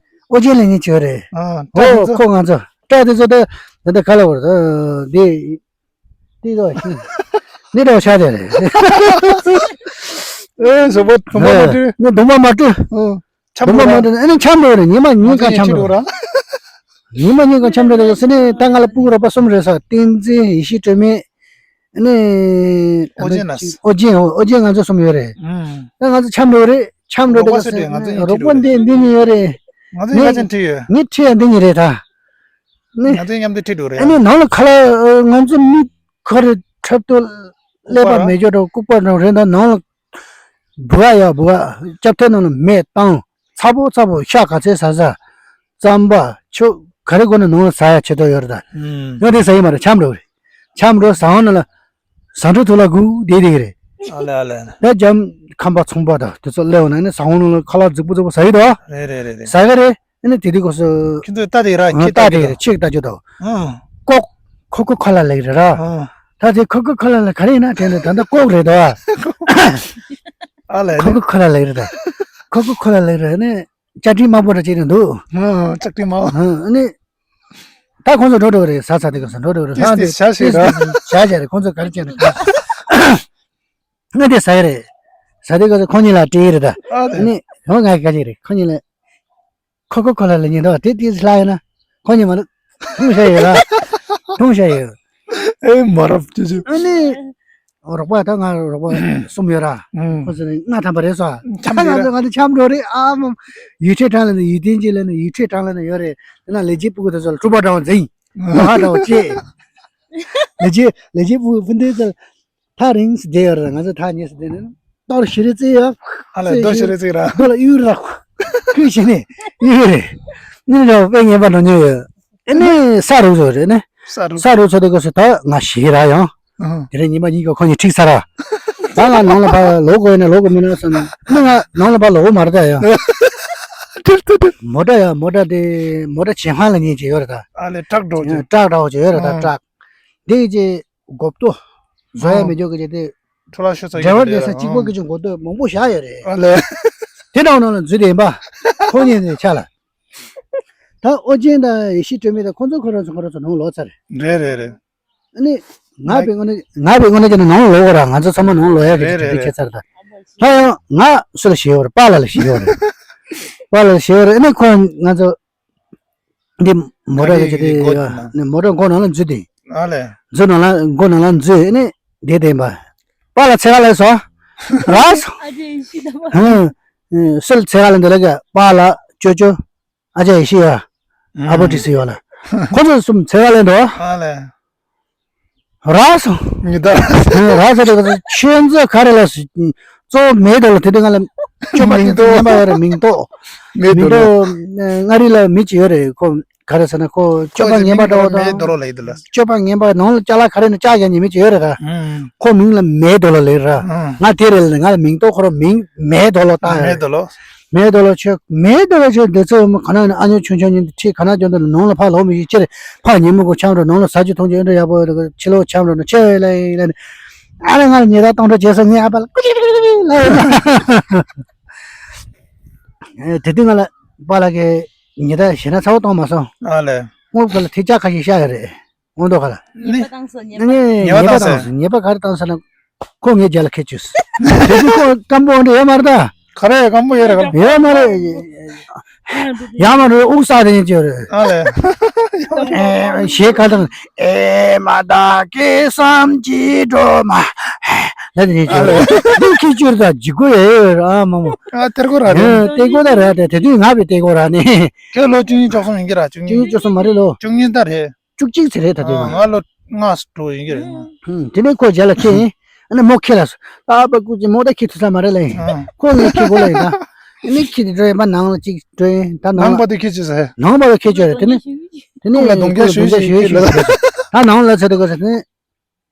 ཨོ་རྒྱན་ལབ་མཁན་གཅིག་ཡོད་རེད། ཨ། ཨོ་ཁོ་ང་ཚོ་སྐྲ་དེ་ཚོ་ད་ད་ད་ག་ལ་བར་ད་འདི། ཏི་རོ་ཤི། ནི་རོ་ཤ་དེ་རེད། ཨེ་ཞོགས་པ་གདོང་པ་མ་བཀྲུས། ནི་གདོང་པ་མ་བཀྲུས། ཨོ། འཆམ་འགྲོ་ར། གདོང་པ་མ་བཀྲུས་ཨ་ནི་འཆམ་འགྲོ་རེད། ཉི་མ་ཉིན་གང་འཆམ་འགྲོ་ར། ཉི་མ་ཉིན་གང་འཆམ་འགྲོ་རེད་ཟེར་ནས་ད་ང་ལ་སྤུ་གུ་རོགས་པ་གསུམ་རེད་ས། བསྟན་འཛིན། ཡེ་ཤེས་སྒྲོན་མེ། ཨ་ནི། ཨོ་རྒྱན་ལགས། ཨོ་རྒྱན། ཨོ་རྒྱན་ང་ཚོ་གསུམ་ཡོད་རེད། ཨུམ། ད་ང་ཚོ་འཆམ་འགྲོ་རེད། འཆམ་འགྲོ་དེ་རོགས་པ་ག་ཚོད་རེད། ང་ཚོ་གཉིས་རོགས་པ་འདི་འདི་གཉིས་ཡོད་རེད། ང་ཚོ་གཉིས་ཁ་ཆེམས་ཁྲིད་ཡོད། ངས་ཁྲིད་ཡ་འདི་གཉིས་རེད་ད། ནི། ང་ཚོའི་མཉམ་དུ་ཁྲིད་འགྲོ་རེད། ཨ་ནི་ནང་ལ་ཁ་ལག་ང་ཚོ་མི་ཁ་རེ་འཁྲབ་སྟོན་ཀླད་པ་མེད་ཅོག་འདྲ་ལྐུགས་པ་འདྲ་རེད་ད། ནང་ལ་འབུ་ག་ཡ་འབུ་ག་ལྕགས་ཐེལ་ནང་ལ་མེ་བཏང་། ཚ་པོ་ཚ་པོ་ཤ་ག་ཚད་ཟ་ཟ། རྩམ་པ་ཆུ་ག་རེ་དགོས་ན་ནང་ལ་ཟ་ཡ་ཆེ་ཏོ་ཡོད་རེད་ད། ཡང་དེ་ཟ་ཡི་མ་རེད། འཆམ་འགྲོ་རེད། འཆམ་འགྲོ་ཟ་འོང་ན་ལ། ཟ་འཕྲོ་ཐུག་ལ་སྒུག་བསྡད་བསྡད་ཀྱི་རེད། ཨ་ལེ་ཨ་ལེ་ཨ་ལེ། ད་འཇམ་ཁམས་པ་ཚོང་པ་དང་དེ་ཚོ་སླེབས་འོང་ན་ནི་ཟ་འོང་ན་ལ་ཁ་ལག་རྫིག་པོ་རྫིག་པོ་ཟ་ཡི་འདུག་རེད་རེད་རེད་རེད། ཟ་ག་རེད། ཨ་ནི་དེ་དུས་སྐབས་སུ། ཁྱེད་ཚོས་ལྟ་དེ་ར། ཨ། ཁྱེད་ལྟ་ལྟ་དེ་དེ་ར། ཁྱེད་ལྟ་རྒྱུ་དང་། ཨ། ཀོག་ཁོ་ཁོ་ཁ་ལ་ལེགས་རེད་ར། ཨ། ད་དེ་ཁོ་ཁོ་ཁ་ལ་ལ་ག་རེ་ཡིན་ན་དྲན་ནས་ད་ལྟ་ཀོག་རེད་དོ། ཨ་ལས་ཁོ་ནི། ཁོ་ཁོ་ཁ་ལ་ལེགས་རེད་ད། ཁོ་ཁོ་ཁ་ལ་ལེགས་རེད་ནི། ལྕགས་ཀྲིན་དམར་པོ་འདྲ་བྱས་ནས་འདུག་ཨ། ལྕགས་ཀྲིན་དམར་པོ། ཨ་ནི། ད་ཁོང་ཚོ་འགྲོ་འགྲོ་རེད། ཟ་ཚ་དེ་ག་ས་འགྲོ་འགྲོ་རེད། ཏིས་ཧང་ཏིས་དེ་བྱ་ཞིག་ཏིས་ར། ཏིས་བྱ་བྱ་རེད། ཁོང་ཚོ་ག་རེ་བྱས་ནས་ག་ང་དེ་ཟ་ཡི་རེད། ཟ་དེ་ག་ས་ཁོང་གཉིས་ལ་སྤྲད་ཡི་རེད་ད། ཨ་དེ། ཨ་ནི་ཧོ་ང་ག་ཅིག་རེད། ཁོང་གཉིས་ལ། ཁོ་ཁོ་ཁོ་ལ་ལ་ཉེ་འདུག་དེ་དེ་ལྷ་ཡིན་ན། ཁོ་གཉིས་མ་ལ་ཐུང་ཤ་ཡོད་ར། ཐུང་ཤ་ཡོད། ཨེ་མ་རབས་ཅི་ཅི། ཨ་ནི། རོགས་པ་ད་ང་རོགས་པ་གསུམ་ཡོད་ར། ཁོ་ཚོ་ནི་ལྔ་ཐམ་པ་རེད་སོ། ང་ཚོ་ང་ཚོ་འཆམ་འགྲོ་རེད་ཨ་མ། ཡུལ་ཁྲལ་གྲངས་ལ་ནི་ཡུལ་བསྟན་གྱི་ལ་ནི་ཡུལ་ཁྲལ་གྲངས་ལ་ནི་ཡོད་རེད། དེ་ན་ལས་བྱེད་སྤུ་གུ་དེ་ཚོ་ལ་གྲུ་པ་འདྲ་བ་འཛིན། ལོ་ཧ་འདྲ་བ་བཅད། ལས་བྱེད་ལས་བྱེད་སྤུ་གུ་སྤུན་ཟླ་ཚོ་ཐག་རིང་སུ་བསྡད་ཡོད་རེད། ང་ཚོ་ཐག་ཉེ་སུ་བསྡད་ནས་ན། ཏོར་ཞི་རེ་ཙི་ཡ། ཨ་ལ་རྡོ་ཞི་རེ་ཙི་ར། རྡོ་ལ་གཡུག་ར། ཁུལ་བྱས་ནས་གཡུག་རེད། ནི་འདྲ་བ་དཔེ་ངན་པ་འགྲོ་མྱོང་ཡོད། ཨེ་ནི་ས་རུག་ཚོ་རེད་ནི། ས་རུག་ས་རུག་ཚོ་དེ་གོ་སི་ད་ང་ཞི་ར་ཡང་། ཨ་དེ་རིང་ཉི་མ་གཉིས་ཀྱི་ཁོ་གཉིས་ཁྲིག་ཚར་ར། ད་ང་ནང་ལ་ཕར་ལོག་དགོས་ཡིན་ན་ལོག་དགོས་མིན་ན་བསམ་ནས་ནི་ང་ནང་ལ་ཕར་ལོག་གོ་མ་རེད་ད་ཡང་། མོ་ཊ་ཡང་མོ་ཊ་དེ་མོ་ཊ་བྱེད་ཁང་ལ་ཉན་བྱས་ཡོད་རེད་ད། ཨ་ལས་ཊག་འགྲོ་ཅིག་ཊག་འདྲ་བོ་ཅིག་ཡོད་རེད་ད། ཨ་ཊག་དེ་ཅིག་མགོ་ཏོ་བཟོ་ཡ་ཨ་མི་འཇོག་གི་ཅིག་དེ། འཕྲོ་བརླག་ཤོར་ཚར་ཌ་རའི་ཝར་དེ་ས་གཅིག་པོ་གི་ཅིག་མགོ་ཏོ་མང་པོ་བཞག་ཡོད་རེད། ཨ་ལས། དེ་འདྲ་བོ་ནང་ལ་འཛུལ་དེ་ཡིན་པ། ཁོ་གཉིས་ནས་ཆ་ལ། ད་ཨོ་རྒྱན་དང་ཡེ་ཤེས་སྒྲོལ་མ་དང་ཁོ་ཚོ་ཁོ་རང་ཚོ་ཁོ་རང་ཚོ་ནང་ལོག་ཚར་རེད། རེད་རེད་རེད། ཨ་ནི། ང་པའི་ངོས་ནས་ང་པའི་ངོས་ནས་ཀྱང་ནང་ལོག་གོ་ར། ང་ཚོ་ཚང་མ་ནང་ལོག་ཡ་གི་རེད་རེད་དེ་རེད། ཁྱད་མཚར་ད། ད་ཡང་ང་སུ་ལ་ཞེད་ཡོད་རེད། པཱ་ལགས་ལ་ཞེད་ཡོད་རེད། པཱ་ལགས་ལ་ཞེད་ཡོད་རེད། ཨ་ནི་ཁོ་ང་ཚོ། འདི་མོ་ཊ་གི་ཅི་དེ་ཡ་ནི་མོ་ཊ་སྒོ་ནང་ལ་འཛུལ་ཏེ། ཨ་ལས། འཛུལ་ནང་ལ་སྒོ་ནང་ལ་འཛུལ་ནས་བསྡད་བསྡད་པ། པཱ་ལགས་འཚོལ་ག་ལ་སོང་། རག་སོང་། ཨ་ཅེ་ཡེ་ཤེས་དང་། ཧུང་། སུ་ལ་འཚོལ་ག་ལ་འདི་ལ་ག་པཱ་ལགས་ཅོ་ཅོ། ཨ་ཅེ་ཡེ་ཤེས་ཡ། ཨ་བོ་ཏི་སི་ཡོད་ལ། ཁོ་ཚོ་གསུམ་འཚོལ་ག་ལ་འདུག་ཨ་ལས། རག་སོང་། ཉི་ཟླ། རག་སོང་དེ་ག་ཚོད་ཆོས་མཛོད་ག་རེ་ལ་སུ། གཙོ་བོ་མེད་དོ་ལ་དེ་དུས་ང་ལ་སྤྱོད་པ་ངན་མིང་ཐོགས། ངན་པ་ཡོད་རེད། མིང་ཐོགས། མེད་མིང་དོ་ལ། ཐོགས། མངའ་རིས་ལ་མི་གཅིག་ཡོད་རེད། ཁོ་ག་རེ་ཟེར་ན་ཁོ་སྤྱོད་པ་ངན་པ་འདྲ་བོ་དང་། མེད་དོ་ལ་ཡིན་དུ་ལ། སྤྱོད་པ་ངན་པ་ནང་ལ་ཅ་ལག་ག་རེ་ནས་ལྕགས་རྒྱག་ཉན་མི་གཅིག་ཡོད་རེད་ད། ཁོ་མིང་ལ་མེད་དོ་ལ་ལེ་ར། ང་དེ་རེད་ལ་ང་ལ་མིང་ཐོགས། ཁོ་རང་མིང་མེད་དོ་ལ་བཏགས་ཡོད་རེད། མེད་དོ་ལ། མེད་དོ་ལ་ཆོས། མེད་དོ་ལ་ཆོས་འདི་ཚོ་ག་ན་ཨ་ཉོ་ཆུང་ཆུང་ཉིན་ཁྲིད་ག་ན་ཅོ་འདི་ལ་ནང་ལ་ཕར་ལོག་མི་ཤེས། ཕྱིར་ཕར་ཉིན་མོ་གོ་འཆམ་འགྲོ། ནང་ལ་ཟ་རྒྱུ་འཐུང་རྒྱུ་འདྲ་ཡག་པོ་ཡོད་འདུག་ཕྱི་ལོགས་འཆམ་འགྲོ་ན་ཆེ་ལ་ཡིན་ལ་ནི། ཨ་ལ་ང་ལ་ཉེས་དག་གཏོང་འགྲོ་བྱས་སོང་། ངས་ཨ་ཕ་ལ་ཀུ་ཅི་ལ་ཡིན་ལ། དེ་དུས་ང་ལ་པཱ་ལགས་ཀྱིས་ཉེས་དག་ཞེ་དྲག་ཚ་བོ་གཏོང་མ་སོང་། ཨ་ལས། དངུལ་ག་ལ་ཐིག་ཅག་ཁ་ཤས་བཞག་ཡོད་རེད། དངུལ་རྡོག་ག་ལ། ཉེས་པ་བཏང་སོང་། ཉེས་པ། ངས་ཉེས་པ་བཏང་སོང་། ཉེས་པ་ག་རེ་བཏང་སོང་ན། ཁོ་ངའི་རྒྱབ་ལ་འཁྱེར་བཅུག་དེ་དུས་ཁོ་སྐམ་པོ་འདྲ་ཡོད་མ་རེད་ད། ག་རེ་སྐམ་པོ་ཡོད་རེད་ག་ལ། ཡོད་མ་རེད། ཡང་མ་རེད། དབུགས་བསགས་དེ་ཡིན་གྱི་རེད། ཨ་ལས། ཨེ་ཞེས་ག་དང་། ཨེ་མ་བདག་གི་བསམ་གྱིས་འགྲོ་མ། ལ་དེ་ཡིན་གྱི་རེད། འདི་ཁྱི་བཅུར་དང་ལྗིད་ཁོ་ཡོད་ཡོད་རེད། ཨ་མ་མོ། ཨ་སྟེར་གོ་ར་རེད། ཨ་སྟེར་གོ་ད་ར་དེ་དེ་དུས་ང་བས་སྟེར་གོ་ར་ནི། ཁྱོད་ལོ་བཅུ་གཉིས་བཅུ་གསུམ་ཡིན་གྱི་ར། བཅུ་གཉིས། བཅུ་གཉིས་བཅུ་གསུམ་མ་རེད་ལོ། བཅུ་གཉིས་ད་རེད། བཅུ་གཅིག་ཙམ་རེད་ད་དུས། ང་ལོ་ལྔ་དྲུག་ཡིན་གྱི་རེད། དེ་ནས་ཁོ་རྒྱ་ལ་ཁྱེར་ཡིན། ཨ་ནི་མོ་ཁྱེར་ལ་སོང་། ད་ཨ་ཕ་སྐུ་མཁྱེན། མོ་ད་ཁྱེར་ཐུབ་ས་མ་རེད་ལ་ཡིན། ཁོ་ངས་ཁྱེར་དགོས་ལ་ཡིན་ད། ཨ་ནི་ཁྱེར་དེ་འགྲོ་ཡིན་པ། ནང་ལ་གཅིག་འགྲོ་ཡིན་ད། ནང་ནང་པ་དེ་ཁྱེར་བྱས་ཟེར། ནང་པ་ལ་ཁྱེར་བྱས་རེད། དེ་ནས་དེ་ནས་ཁོ་ལ་རྡུང་རྒྱག་ཞུས་ཞུས་ཞུས་ཞུས་ཞུས། ད་ནང་ལ་ཚེ་དེ་གོ་ཟེར་དེ་ནས།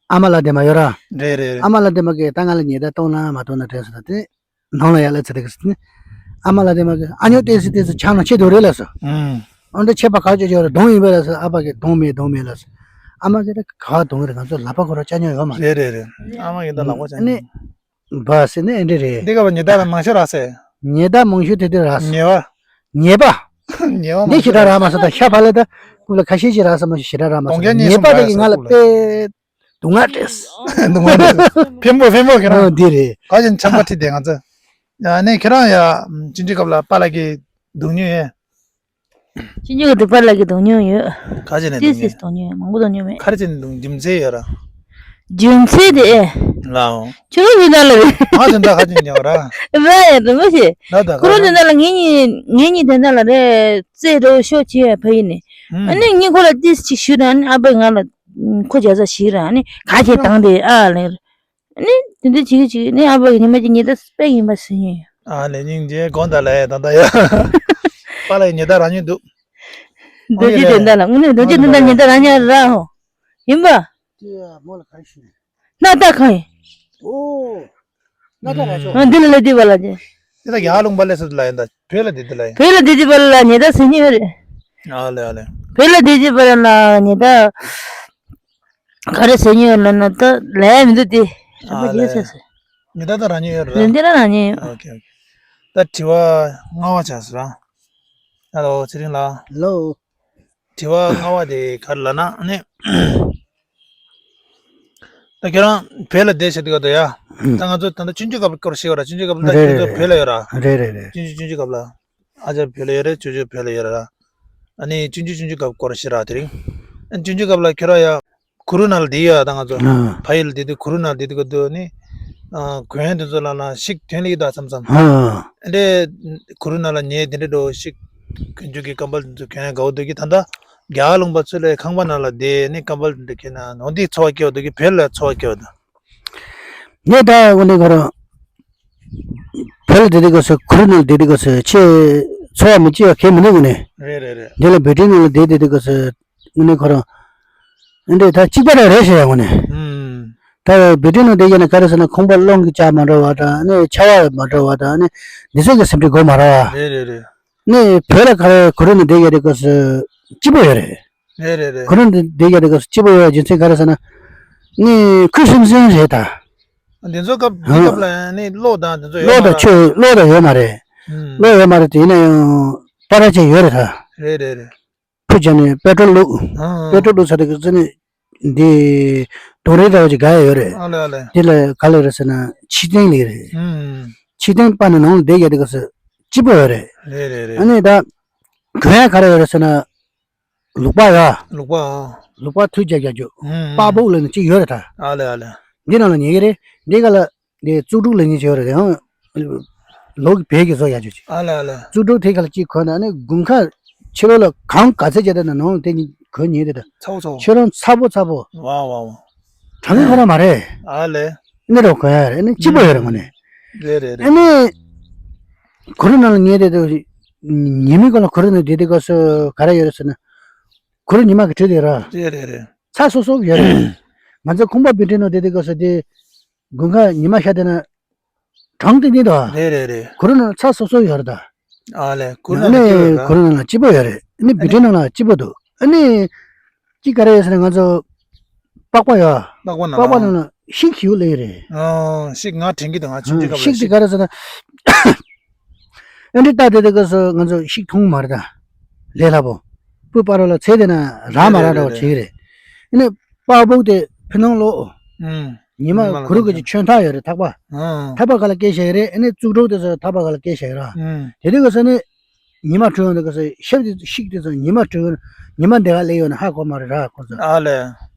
ཨ་མ་ལ་དེ་མ་ཡོད་ར། རེད་རེད་རེད། ཨ་མ་ལ་དེ་མ་གིས་ད་ང་ལ་ཉེས་དག་གཏོང་ན་མ་གཏོང་ན་དྲན་སོང་ད་དེ། ནང་ལ་ཡར་ལ་ཚེ་དེ་གི་ཨ་མ་ལ་དེ་མ་གིས་ཨ་ཉོ་ཏེ་སི་ཏེ་སི་ཆང་ན་ཆེ་དུ་རེད་ལ་སོ། ཨང་། འོན་ཏེ་ཆད་པ་ག་ཅོ་ཅོ་རེད། གདོང་ཡིན་པས་ལ་སོ། ཨ་ཕ་གིས་གདོང་མེད་གདོང་མེད་ལ་སོ། ཨ་མ་གིས་ད་ག་གདོང་རེད། ང་ཚོ་ལག་པ་ཁོ་ར་ཅ་ཉོ་ཡོད་མ་རེད། རེད་རེད་རེད། ཨ་མ་གིས་ད་ལག་པ་ཅ་ཉོ། ཨ་ནི། བ་སི་ནི་ཨེ་འདྲ་རེད། འདི་ག་བ་ཉེས་དག་ལ་མང་ཤོས་རག་སེ། ཉེས་དག་མང་ཤོས་དེ་དེ་རག་སེ། ཉེས་པ། ཉེས་པ། ཉེས་པ་མང་ཤོས། འདི་ཞེ་དྲག་རག་མ་སོང་ད། ཤ་བ་ལ་ད་ཀུ་ལ་ཁ་ཤས་ཤིག་རག་སེ་མ་ཞེ་དྲག་རག་མ་སོང་། གདོང་རྒྱ་གཉིས་ཉེས་པ་གསུམ་དེ་གིས་ང་ལ་རག་སེ་དཔེ། སྡུག་བསྔལ་སྤྲད། སྡུག་བསྔལ་སྤྲད། ཕན་པོ་ཕན་པོ་ཁྱེད་རང་། ཨ་འདི་རེད། ག་ཅིག་ཆམ་པ་ཁྲིད་དེ་ང་ཚོ། ཡ་ནས་ཁྱེད་རང་ཡ་ཅི་འདྲི་སྐབས་ལ་པཱ་ལགས་ཀྱི་སྡུག་མྱོང་ཡོད། ཅི་འདྲི་སྐབས་ལ་པཱ་ལགས་ཀྱི་སྡུག་མྱོང་ཡོད། ག་ཅིག་ནས་ཅི་སྡུག་སི་མྱོང་། སྡུག་མྱོང་ཡོད། མང་པོ་སྡུག་མྱོང་མེད། ག་རེ་བྱས་ནས་སྡུག་རྒྱུ་མཚན་ཡོད་ར། རྒྱུ་མཚན་དེ་ཨེ། ལའོ། ཁྱོད་རང་དེ་འདྲ་ལ་རེད། ང་དེ་འདྲ་ག་ཅིག་མྱོང་ར། ར་ཡ་རིན་པོ་ཆེ། ད་ད་ཁོ་རང་དེ་འདྲ་ལ་ངེད་གཉིས་ངེད་གཉིས་དེ་འདྲ་ལ་རེད། རྩེད་འགྲོ་ཤོག་བྱས་ཕ་ཡུལ་ནས། ཨ་ནི་ངས་ཁོ་ལ་ཏིས་ཅིག་ཞུས་དང་། ཨ་ནི་ཨ་ཕས་ང་ལ་ཁོ་རྒྱ་ཚ་ཞིག་ར། ཨ་ནི་ག་གེ་བཏང་དེ་ཨ་ལེ། ཨ་ནི་དེ་འདྲ་བྱེད་ཀྱི་བྱེད་ཀྱི་ནི་ཨ་ཕ་གི་ཉི་མ་གཅིག་ཉེས་དག་དཔེ་ཡིན་པ་ཟེར་ཉན་ཡོད། ཨ་ལེ་སྙིང་རྗེ་དགོངས་དག་ལ་ཡ་ད་ལྟ་ཡ། པཱ་ལགས་ཉེས་དག་རག་མྱོང་འདུག་རྡོ་རྗེ་དོན་དག་ལ་དངོས་གནས་རྡོ་རྗེ་དོན་དག་ཉེས་དག་རག་མྱོང་ར་ཧོ། ཡིན་པ། དེ་མོ་ལ་ག་རེ་ཞུ། སྣ་ཐག་གང་ཡིན། ཨོ། སྣ་ཐག་ར་ཤོག་ཨ་འདི་ལ་ལས་འདི་བ་ལ་ཅེ། དེ་ད་ཡར་ལུང་པ་ལས་སུ་ལ་ཡིན་ད། བོད་ལ་འདི་འདི་ལ་ཡིན། བོད་ལ་འདི་འདི་བ་ལ་ཉེས་དག་ཟེར་ཉན་ཡོད་རེད། ཨ་ལེ་ཨ་ལེ། བོད་ལ་འདི་འདི་བ་ལ་ཉེས་དག་ག་རེ་ཟེར་ཉན་ཡོད་ལབ་ན་ད་ལས་མི་འདུག་སྟེ། རིན་པོ་ཆེ་ཟེར། ཉེས་དག་ད་རག་མྱོང་ཡོད་རེད། རིན་དེ་ར་རག་མྱོང་ཡོད། ཨོ་ཁེ་ཨོ་ཁེ། ད་དྲི་བ་ལྔ་པ་ཆགས་སོང་ར། ཧེ་ལོ་ཚེ་རིང་ལགས། ཧེ་ལོ། དྲི་བ་ལྔ་པ་དེ་ག་རེ་ལབ་ན་ནི། ད་ཁྱེད་རང་བོད་ལ་བསྡད་བྱས་དུས་སྐབས་དུ་ཡ། ད་ང་ཚོ་ད་ལྟ་ཆུང་ཆུང་སྐབས་སྐོར་ཤེས་པ་ར། ཆུང་ཆུང་སྐབས་ལ་ད་རེད་ཁྱེད་ཚོ་རེད་བོད་ལ་ཡོད་ར། རེད་རེད་རེད། ཆུང་ཆུང་ཆུང་ཆུང་སྐབས་ལ། ཨ་ཅག་བོད་ལ་ཡོད་རེད། ཅོ་ཅོ་བོད་ལ་ཡོད་རེད་ར། ཨ་ནི་ཆུང་ཆུང་ཆུང་ཆུང་སྐབས་སྐོར་ཞིག་རག་དེ་རིང་། ཨ་ནི་ཆུང་ཆུང་སྐབས་ལ་ཁྱོད་རང་ཡ་གུ་རུ་ནང་ལ་བསྡད་ཡོད་ད་ང་ཚོ། ཨ། ཕ་ཡུལ་ལ་བསྡད་དུས་གུ་རུ་ནང་ལ་བསྡད་དུས་སྐབས་དུ་ནི། ཨ། གུ་ཡངས་དེ་ཚོ་ལ་ན་ཤིག་ཐོན་ལེ་ཡོད་ད་མཚམས་མཚམས། ཨ། ཨ་འདྲས་གུ་རུ་ནང་ལ་ཉལ་དེ་འདྲས་འགྲོ་ཤིག་གོན་རྒྱུ་གི་ཀམ་པལ་དེ་ཚོ་གྱོན་ཡ་དགའ་བོ་འདུག་གི། ད་ལྟ་རྒྱ་གར་ལུང་པ་ཚོ་ལ་ཁང་པ་ནང་ལ་བསྡད་ནི་ཀམ་པལ་དེ་འདྲས་གྱོན་ན་ནོར་འདི་ཚོར་བ་སྐྱེ་བ་འདུག་གི། བོད་ལ་ཚོར་བ་སྐྱེ་བ་འདུག་ངས་ད་དངོས་གནས་ཁོ་རང་བོད་ལ་བསྡད་དུས་སྐབས་སུ་གུ་རུ་ནང་ལ་བསྡད་དུས་སྐབས་སུ་ཆེས་ཚོར་བ་མི་སྐྱེ་བ་གང་ཡང་མི་འདུག་དངོས་གནས། རེད་རེད་རེད། འདི་ལ་བོད་དོན་ནང་ལ་བསྡད་བསྡད་དུས་སྐབས་སུ་དངོས་གནས་ཁོ་རང་འདི་ད་གཅིག་པ་རང་རེད་ཟེར་ཡ་དངོས་གནས། ཨུམ། ད་བོད་དོན་ནང་བསྡད་ཡ་ན་ག་རེ་ཟེར་ན་ཁང་པ་རླུང་གིས་བཅག་མ་འགྲོ་བ་དང་ནི་ཆར་པ་མ་འགྲོ་བ་དང་ནི་འདི་ཚོ་གི་སེམས་ཁྲལ་དགོས་མ་རེད་བ། རེད་རེད་རེད། ནི་བོད་ལ་ག་རེ་གུ་རུ་ནང་བསྡད་ཡ་དུས་སྐབས་སུ་སྐྱིད་པོ་ཡོད་རེད། རེད་རེད་རེད། གུ་རུ་ནང་བསྡད་ཡ་དུས་སྐབས་སུ་སྐྱིད་པོ་ཡོད་རྒྱུ་མཚན་ག་རེ་ཟེར་ན། ནི་ཁུ་སིམ་སིམ་རེད་ད། འདི་ཚོ་སྐབས་འདི་སྐབས་ལ་ནི་གློག་དང་འདི་ཚོ་ཡོད་གློག་མ་དང་རེད། ཆུ་གློག་དང་ཡོད་མ་རེད། ཨུམ། གློག་ཡོད་མ་རེད་དེ་ཡིན་ན་ཡང་པར་ཆས་ཡོད་རེད་ད། རེད་རེད་རེད། ཕུ་བྱས་ནས་པེ་ཏྲོལ་བླུགས། ཨ། པེ་ཏྲོལ་བླུགས་ཚར་དུས་ཀྱི་ཚེ་ནི་འདི་དུང་རེ་འདྲ་བ་ཅིག་འགག་ཡ་ཡོད་རེད། ཨ་ལེ་ཨ་ལེ། འདི་ལ་ག་ལ་རེད་ཟེར་ན་ཕྱི་ཐེངས་ལེགས་རེད། ཨུམ། ཕྱི་ཐེངས་པ་ནི་ནང་ལ་བསྡད་ཡ་དུས་ཀྱི་ཚེ་སྐྱིད་པོ་ཡོད་རེད། རེད་རེད་རེད། ཨ་ནི་ད་གོན་ཡ་ག་རེ་ཡོད་རེད་ཟེར་ན། ལུག་པགས་ཡ། ལུག་པགས་ཨ། ལུག་པགས་ཐུད་རྒྱག་རྒྱག་རྒྱུ། ཨུམ། པགས་པོག་ལབ་ནི་གཅིག་ཡོད་རེད་ད། ཨ་ལེ་ཨ་ལེ། འདི་ནང་ལ་ཉལ་གི་རེད། འདི་ག་ལ་འདི་བཙུགས་ཕྲུག་ལབ་ནི་གཅིག་ཡོད་རེད་ཡང་། ལོག་གི་བལ་གྱི་བཟོ་ཡག་ཅིག་ཅིག་ཨ་ལེ་ཨ་ལེ། བཙུགས་ཕྲུག་དེ་ག་ལ་གཅིག་གོན་ན་ནི་དགུན་ཁ་ཕྱི་ལོགས་ལ་གངས་ག་ཚད་བྱས་ད་ན་ནང་ལ་དེ་གཉིས་གོན་ཉལ་དེ་ད། ཚ་བོ་ཚ་བོ། ཁྱོད་རང་ཚ་པོ་ཚ་པོ། ཝ་ཝ་ཝ། གྲང་གི་ཁོ་རང་མ་རེད། ཨ་ལེ། ནི་རོ་གོན་ཡ་རེད་ནི་སྐྱིད་པོ་ཡོད་རེད་དངོས་གནས། རེད་རེད་རེད། ཨ་ནི། གུ་རུ་ནང་ལ་ཉལ་དེ་དུས། ཉི་མའི་སྐོར་ལ་གུ་རུ་ནང་བསྡད་དེ་སྐབས་སུ་ག་རེ་ཡོད་རེད་ཟེར་ན། གུ་རུ་ཉི་མ་གི་དྲོད་དེ་ར། རེད་རེད་རེད། ཚ་སོབ་སོབ་ཡོད་རེད། ང་ཚོ་ཁང་པ་བི་ཏྲི་ནང་བསྡད་དེ་སྐབས་སུ་དེ། དགུན་ཁ་ཉི་མ་ཤར་དེ་ན། གྲང་དེ་ནི་དོ། རེད་རེད་རེད། གུ་རུ་ནང་ཚ་སོབ་སོབ་ཡོད་རེད་ད། ཨ་ལེ་གུ་རུ་ནང་ལ་སྐྱིད་པོ་ཡོད་ར། གུ་རུ་ནང་ལ་སྐྱིད་པོ་ཡོད་རེད། ཨ་ནི་བི་ཏྲི་ནང་ལ་སྐྱིད་པོ་འདུག་ཨ་ནི། ཅི་ག་རེ་ཡོད་ཟེར་ན་ང་ཚོ། པགས་པ་ཡོད། པགས་པ་ནང་པགས་པ་ལ། ནང་ལ་ཤིག་ཞིག་ལེ་རེད། ཨ་ཤིག་ང་དྲན་གི་འདུག་ང་ཆུང་ཆུང་སྐབས་ལ་ཤིག་དེ་ཤིག་ག་རེ་ཟེར་ན། ཨ་འདྲི་ལྟ་དེ་དེ་ག་སོ་ང་ཚོ་ཤིག་འཐུང་མ་རེད་ད། ལས་སླ་པོ། སྤུ་སྤར་བ་ལ་ཚེ་དེ་ན་ར་མ་ར་འདྲ་བ་བྱེད་ཀྱི་རེད། ཨ་ནི་པགས་པོག་དེ་ཕི་ནང་ལོག་ཨུམ། ཉི་མ་ཉི་མ་ལ་གུ་རུ་གི་ཐོན་ཆེན་ཐག་ཡོད་རེད་ཐག་པ། ཨ། ཐག་པ་ག་ལ་སྐྱེལ་བཞག་ཡོད་རེད། ཨ་ནི་བཙུགས་ཕྲུག་དེ་ཚོ་ཐག་པ་ག་ལ་སྐྱེལ་བཞག་ཡོད་ར། ཨུམ། དེ་དུས་ག་ས་ནི། ཉི་མ་དྲོས་ཡོང་དུས་སྐབས་སུ་ཤབ་དེ་ཤིག་དེ་ཚོ་ཉི་མ་དྲོས་ཡོང་ཉི་མ་འདི་ག་སླེབས་ཡོང་ན་ཧ་གོ་མ་རེད་ར་ཁོ་ཚོ། ཨ་ལེ།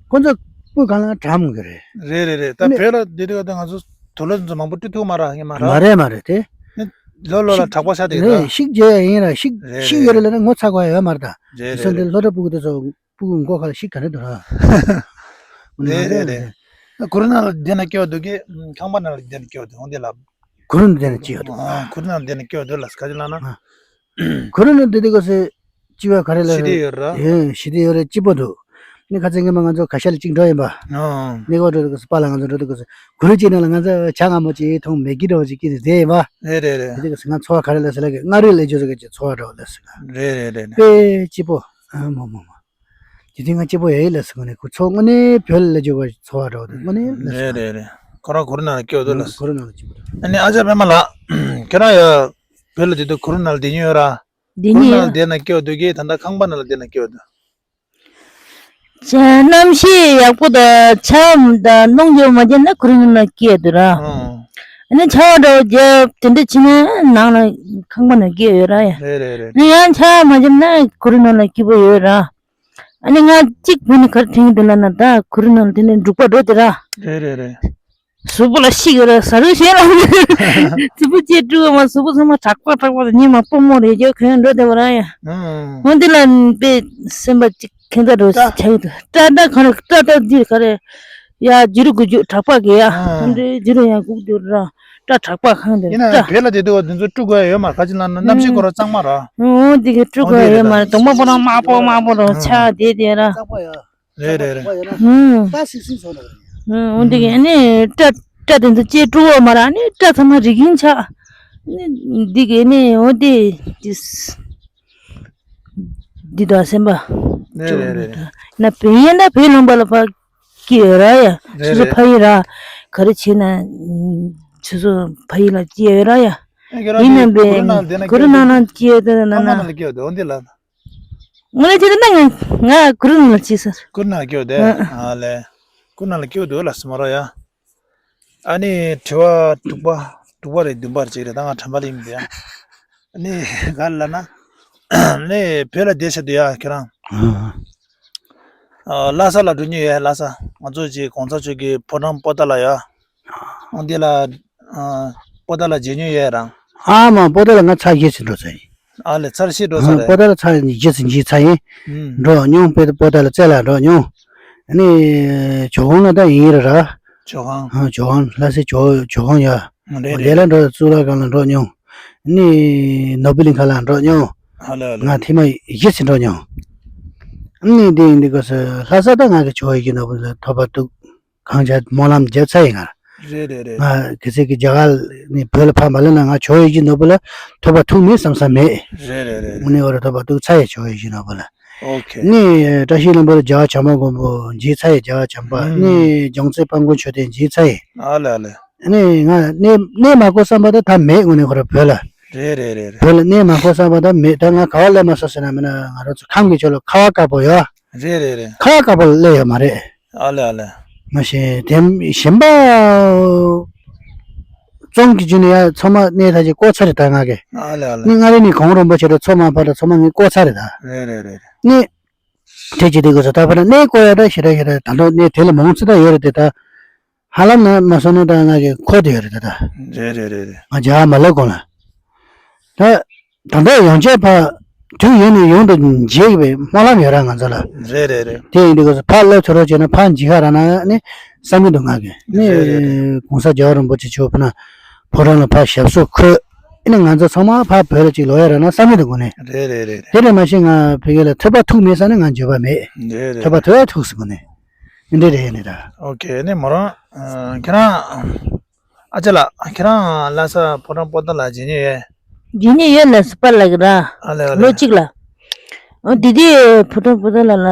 ཁོ་ཚོ་སྤུ་གང་ལ་གྲམ་གི་རེད། རེད་རེད་རེད། ད་ནི་བོད་ལ་བསྡད་དུས་ད་ང་ཚོ་དུག་ལོག་ཚོ་མང་པོ་སྤྲོད་ཐུབ་མ་ར་ཡིན་མ་ར། མ་རེད་མ་རེད་དེ། ནི་ལོ་ལོ་ལ་ཤིག་གྲགས་པ་ཆགས་དེ་རེད། ད་ཤིག་རྒྱས་ཡ་ཡིན་ར་ཤིག་རེད་ཤིག་རེད་ཡོད་རེད་ལ་ན་ངོ་ཚ་དགོས་ཡ་ཡོད་མ་རེད་ད། རེད་དེ་སོང་རེད་དེ་རེད། ལྷོ་ཕྲུག་སྤུ་གུ་དེ་ཚོ་སྤུ་གུ་མགོ་ཁ་ལ་ཤིག་ག་རེ་འདུག་ར། རེད་རེད་རེད། གུ་རུ་ནང་ལ་བསྡད་ན་སྐྱོ་འདུག་གི། ཁང་པ་ནང་ལ་བསྡད་ན་སྐྱོ་འདུག་འོང་དེ་ལ། གུ་རུ་ནང་བསྡད་ན་སྐྱིད་ཡོད་འདུག་ཨ་གུ་རུ་ནང་བསྡད་ན་སྐྱིད་ཡོད་འདུག་ལ་ག་ཅི་ལབ་ན། ཨ། གུ་རུ་ནང་བསྡད་དུས་སྐབས་སུ་སྐྱིད་པ་ག་རེ་ལ་ཞི་བདེ་ཡོད་ར། ཡོད་ཞི་བདེ་ཡོད་རེད་སྐྱིད་པོ་འདུག་ནི་ཁ་ཚན་ངན་པ་ང་ཚོ་ག་ཤ་ལ་གཅིག་འགྲོ་ཡིན་པ། ཨ། ནི་གོ་འགྲོ་དུས་སྐབས་སུ་པཱ་ལགས་ང་ཚོ་འགྲོ་དུས་སྐབས་སུ་གུ་རུ་གཅིག་ནང་ལ་ང་ཚོ་ཇ་མངར་མོ་གཅིག་འཐུང་མེ་གི་འདྲ་བོ་གཅིག་སྐྱེས་ཏེ་བསྡད་ཡིན་པ། རེད་རེད་རེད། དེ་དུས་སྐབས་སུ་ང་ཚོར་བ་ག་རེ་ལ་ཟེར་ལ་གི་མངའ་རིས་ལ་འཇུ་ཟེར་གི་ཅིག་ཚོར་བ་འདྲ་བོ་ལ་ཟེར་ག་རེད་རེད་རེད་རེད། དཔེ་སྐྱིད་པོ། ཨ་མོ་མོ་མོ། དེ་དུས་ང་སྐྱིད་པོ་ཡོད་ཡོད་ལ་ཟེར་གོ་ནས་ཁོ་ཚོ་དངོས་གནས་བོད་ལ་འཇུག་པ་ཚོར་བ་འདྲ་བོ་དེ་དངོས་གནས་ལ་ཟེར་རེད་ག་རེད་རེད། ཁོ་རང་གུ་རུ་ནང་ལ་སྐྱོ་འདུག་ལ་ཟེར། གུ་རུ་ནང་ལ་སྐྱིད་པོ་འདུག་ཨ་ནི་ཨ་ཅག་པད་མ་ལགས། ཁྱོད་རང་ཡ་བོད་ལ་དེ་དུས་གུ་རུ་ནང་ལ་བསྡད་མྱོང་ཡོད་ར། འདི་གུ་རུ་ནང་ལ་ནི་བསྡད་ན་སྐྱིད་པ་འདུག་གི་ད་ལྟ་ཁང་པ་ནང་ལ་བསྡད་ན་སྐྱིད་པ་འདུག་ཇ་གནམ་གཤིས་ཡག་པོ་དང་ཆར་དང་རླུང་རྒྱག་མ་བརྒྱབ་ན་གུ་རུ་ནང་ལ་སྐྱིད་འདུག་ར། ཨང་། ཨ་ནི་ཆར་པ་འདྲ་བོ་བརྒྱབ་དེ་འདྲ་བྱས་ན་ནང་ལ་ཁང་པ་ནང་སྐྱིད་ཡོད་ར་ཡ། རེད་རེད་རེད། ཨ་ནི་ཡང་ཆར་པ་མ་བརྒྱབ་ན་གུ་རུ་ནང་ལ་སྐྱིད་པོ་ཡོད་ར། ཨ་ནི་ང་གཅིག་བོད་ནས་ག་རེ་དྲན་གྱི་འདུག་ལབ་ན་ད་གུ་རུ་ནང་ལ་དེ་ནས་འབྲུག་པ་འགྲོ་དེ་ར། རེད་རེད་རེད། གཟུགས་པོ་ལ་ཤིག་ཡོད་ར་ཟ་རུ་ཞེས་ལ། གཟུགས་པོ་ཅེས་དཀྲུག་མ་གཟུགས་པོ་ཚང་མ་དྲག་པ་དྲག་པ་དང་ཉི་མ་སྤོ་མོ་རེད་རྒྱ་གོན་འགྲོ་བདེ་བ་ར་ཡ། ཨང་། འོ་འདི་ལ་དཔེ་སེམས་པ་གཅིག་ཁེངས་ཚ་འགྲོ་ཆགས་ཀྱི་འདུག་སྐྲ་སྐྲ་གང་རེད་སྐྲ་སྐྲ་འདི་ག་རེ། ཡ་རྒྱུ་རུ་དགུ་རྒྱུ་དྲག་པ་གི་ཡ། ཨང་། འདི་རྒྱུ་རུ་ཡང་སྒུག་འདུག་ར། སྐྲ་དྲག་པ་གང་འདུག་ཡིན་ན་སྐྲ། བོད་ལ་བསྡད་དུས་འདི་ཚོ་དཀྲུག་དགོས་ཡ་ཡོད་མ་རེད་ག་ཅི་ལབ་ན་གནམ་གཤིས་ཁོ་རང་གཙང་མ་ར། འོ་འདི་གི་དཀྲུག་དགོས་ཡ་ཡོད་མ་རེད་གདོང་པ་ཁོ་རང་དམར་པོ་དམར་པོ་ར་ཆགས་བསྡད་བསྡད་ར། རེད་རེད་རེད། ཧུམ། ད་སིག་སིག་བཟོ་ན། ཧུམ། འོ་འདི་གི་ནི་སྐྲ་སྐྲ་དེ་ཚོ་ཅེས་དཀྲུག་འོ་མ་ར་ནི་སྐྲ་ཚང་མ་རིག་གིན་ཆགས། ནི་འདི་གི་ནི་འོ་དེ་དེ་འདི་དང་སེམས་པ། རེད་རེད་རེད། ན་བོད་ཡན་ད་བོད་ལུང་པ་ལ་ཕ་སྐྱིད་ཡོད་ར་ཡ། རེད་ཆུ་ཚོད་རེད། ཕ་ཡི་ར། ག་རེ་བྱེད་ན་ཆུ་ཚོད་ཕ་ཡི་ལ་སྐྱིད་ཡོད་ར་ཡ། ཨེ་ཁྱོད་རང་ཡིན་ནམ་པས་གུ་རུ་ནང་ལ་བསྡད་ན་གུ་རུ་ནང་ན་སྐྱིད་ཡོད་དེ་ན་ཁང་པ་ན། ནང་ལ་སྐྱིད་ཡོད་དེ་འོ་འདི་ལ། ངོ་ལ་ཅི་རེད་ན་ང་ང་གུ་རུ་ནང་ལ་ཅི་ཟེར། གུ་རུ་ནང་ལ་སྐྱོ་དེ། ཨ་ཨ། ཨ་ལེ། གུ་རུ་ནང་ལ་སྐྱོ་དེ་ལ་སི་མ་རོ་ཡ། ཨ་ནི་དྲི་བ་དྲུག་པ་དྲུག་པ་རེད་བདུན་པ་རེད་ཅིག་རེད་ད་ང་དྲན་པ་ལ་ཡིན་དེ་ཡ། ཨ་ནི་ག་ལ་ན། ནས་བོད་ལ་བསྡད་བཞག་འདུག་ཡ་ཁྱེད་རང་། ཨ། ཨ། ལྷ་ས་ལ་འགྲོ་མྱོང་ཡོད། ལྷ་ས་ང་ཚོ་ཅིག་གོང་ས་མཆོག་གི་ཕོ་བྲང་པོ་ཏཱ་ལ་ཡ། འོ་འདི་ལ། ཨ། པོ་ཏཱ་ལ་མཇལ་མྱོང་ཡོད་རང་། ཨ་མ་པོ་ཏཱ་ལ་ང་ཚར་བཞི་ཙམ་འགྲོ་ཚར་ཡིན། ཨ་ལེ་ཚར་བཞི་འགྲོ་ཚར་རེད། པོ་ཏཱ་ལ་ཚར་བཞི་ཙམ་མཇལ་ཚར་ཡིན། ཨུམ། འགྲོ་མྱོང་པོ་པོ་ཏཱ་ལ་རྩེ་ལ་འགྲོ་མྱོང་། ཨ་ནི་ཇོ་ཁང་ལ་ད་ཡིན་ར་ར། ཇོ་ཁང་། ཨ། ཇོ་ཁང་ལྷ་སའི་ཇོ་ཇོ་ཁང་ཡ། རེད་རེད། དེ་ལ་འགྲོ། གཙུག་ལག་ཁང་ལ་འགྲོ་མྱོང་། ཨ་ནི་ནོར་བུ་གླིང་ཁ་ལ་འགྲོ་མྱོང་། ཨ་ལེ་ཨ་ལེ། ང་ཐེངས་མ་བཞི་ཙམ་འགྲོ་མྱོང་། ཨ་ནི་དེ་ཡིན་དུས་སྐབས་སུ་ལྷ་ས་ད་ང་གི་ཇོ་བོ་ཡིད་བཞིན་ནོར་བུ་ལ་ཐོབ་པ་འདུག་གང་བྱས་སྨོན་ལམ་བརྒྱབ་ཚར་ཡིན་ང་། རེད་རེད་རེད། ང་གལ་སྲིད་ཀྱི་རྒྱ་གར་ནས་བོད་ལ་ཕར་མ་སླེབས་ན་ང་ཇོ་བོ་ཡིད་བཞིན་ནོར་བུ་ལ་ཐོབ་པ་ཐུག་མེད་བསམ་ས་མེད། རེད་རེད་རེད། དངོས་གནས་འོ་ར་ཐོབ་པ་ཐུག་ཚར་ཡིན་ཇོ་བོ་ཡིད་བཞིན་ནོར་བུ་ལ། ཨོ་ཁེ། ནས་བཀྲ་ཤིས་ལྷུན་པོ་ལ་རྒྱལ་བ་བྱམས་པ་མགོན་པོ་མཇལ་ཚར་ཡིན་རྒྱལ་བ་བྱམས་པ། ཨུམ། ནས་རྒྱལ་སྲས་དཔལ་མགོན་ཆོས་སྡེ་མཇལ་ཚར་ཡིན། ཨ་ལེ་ཨ་ལེ། ནས་ང་གནས་གནས་མ་དགོས་བསམ་པ་ད་ད་མེད་དངོས་གནས་ཁོ་ར་བོད་ལ། རེད་རེད་རེད་རེད། བོད་ལ་གནས་མ་དགོས་བསམ་པ་ད་མེད། ད་ང་ག་བ་སླེབས་མ་སོང་ཟེར་ན་མིན་ན་ང་རང་ཚོ་ཁམས་ཀྱི་ཕྱོགས་ལ་ཁ་བ་དཀར་པོ་ཡོད། རེད་རེད་རེད། ཁ་བ་དཀར་པོ་ལ་སླེབས་ཡོད་མ་རེད། ཨ་ལེ་ཨ་ལེ། མ་གཞི་དེ་གཞན་པ་རྫོང་གི་རྒྱུད་ནས་ཡ་ཚང་མ་གནས་ཐག་ཅིག་བསྐོར་ཚར་རེད་ད་ང་གི། ཨ་ལེ་ཨ་ལེ། ནི་མངའ་རིས་ནས་གངས་རིན་པོ་ཆེ་ར་མཚོ་མ་ཕར་ར་ཚང་མ་ངས་བསྐོར་ཚར་རེད་ད། རེད་རེད་རེད། ནི་དེ་ཅི་དེ་དགོས་སོ་ད་ཕར་ན་གནས་བསྐོར་ཡ་ད་ཞེ་དྲག་ཞེ་དྲག་ད་ལྟ་གནས་དེ་ལ་མང་ཙི་ད་ཡོད་རེད་དེ་ད། ཧ་ལམ་ན་མ་སོང་ན་ད་ང་གི་འཁོར་དེ་ཡོད་རེད་ད་ད། རེད་རེད་རེད་རེད། ང་རྒྱ་གར་མ་སླེབས་གོང་ལ། ད་ད་ལྟ་ཡོང་ཆེད་ཕ་དུས་ཡུན་ནས་ཡུན་དུ་མཇལ་གྱི་པའི་སྨོན་ལམ་ཡོད་ར་ང་ཚོ་ལ། རེད་རེད་རེད། དེ་ཡིན་དུས་ཕར་སླེབས་ཐུབ་རོགས་བྱས་ན་ཕར་མཇལ་ཁ་རག་ན་ནི་བསམ་གྱི་འདུག་ང་གི་ནི། རེད་རེད་རེད། གོང་ས་རྒྱལ་བ་རིན་པོ་ཆེ་མཆོག་ཕུ་ན་ཕོ་བྲང་ལ་ཕར་ཞབས་སོར་འཁོད། ཨ་ནི་ང་ཚོ་ཚང་མ་ཕར་བོད་ལ་ཅིག་ལོག་ཡ་རག་ན་བསམ་གྱི་འདུག་གོ་ནི། རེད་རེད་རེད་རེད། དེ་ལས་མ་གཞི་ང་ཕ་གི་ལ་ཐོབ་པ་ཐུག་མེད་ས་ནི་ང་འགྱོད་པ་མེད། རེད་རེད། ཐོབ་པ་ཐོབ་ཡ་ཐུག་ཟེར་གོ་ནི། འདི་རེད་ནི་ད། ཨོ་ཁེ་ནི་མོ་རང་། ཨ། ཁྱེད་རང་། ཨ་ཅེ་ལགས་ཁྱེད་རང་ལྷ་ས་ཕོ་བྲང་པོ་ཏཱ་ལ་མཇལ་མྱོང་ཡོད། མཇལ་མྱོང་ཡོད་ལགས་སུ་པཱ་ལགས་ར། ཨ་ལེ་ཨ་ལེ། ལོ་གཅིག་ལ། ཨ་དེ་དུས་ཕོ་བྲང་པོ་ཏཱ་ལ་ལ་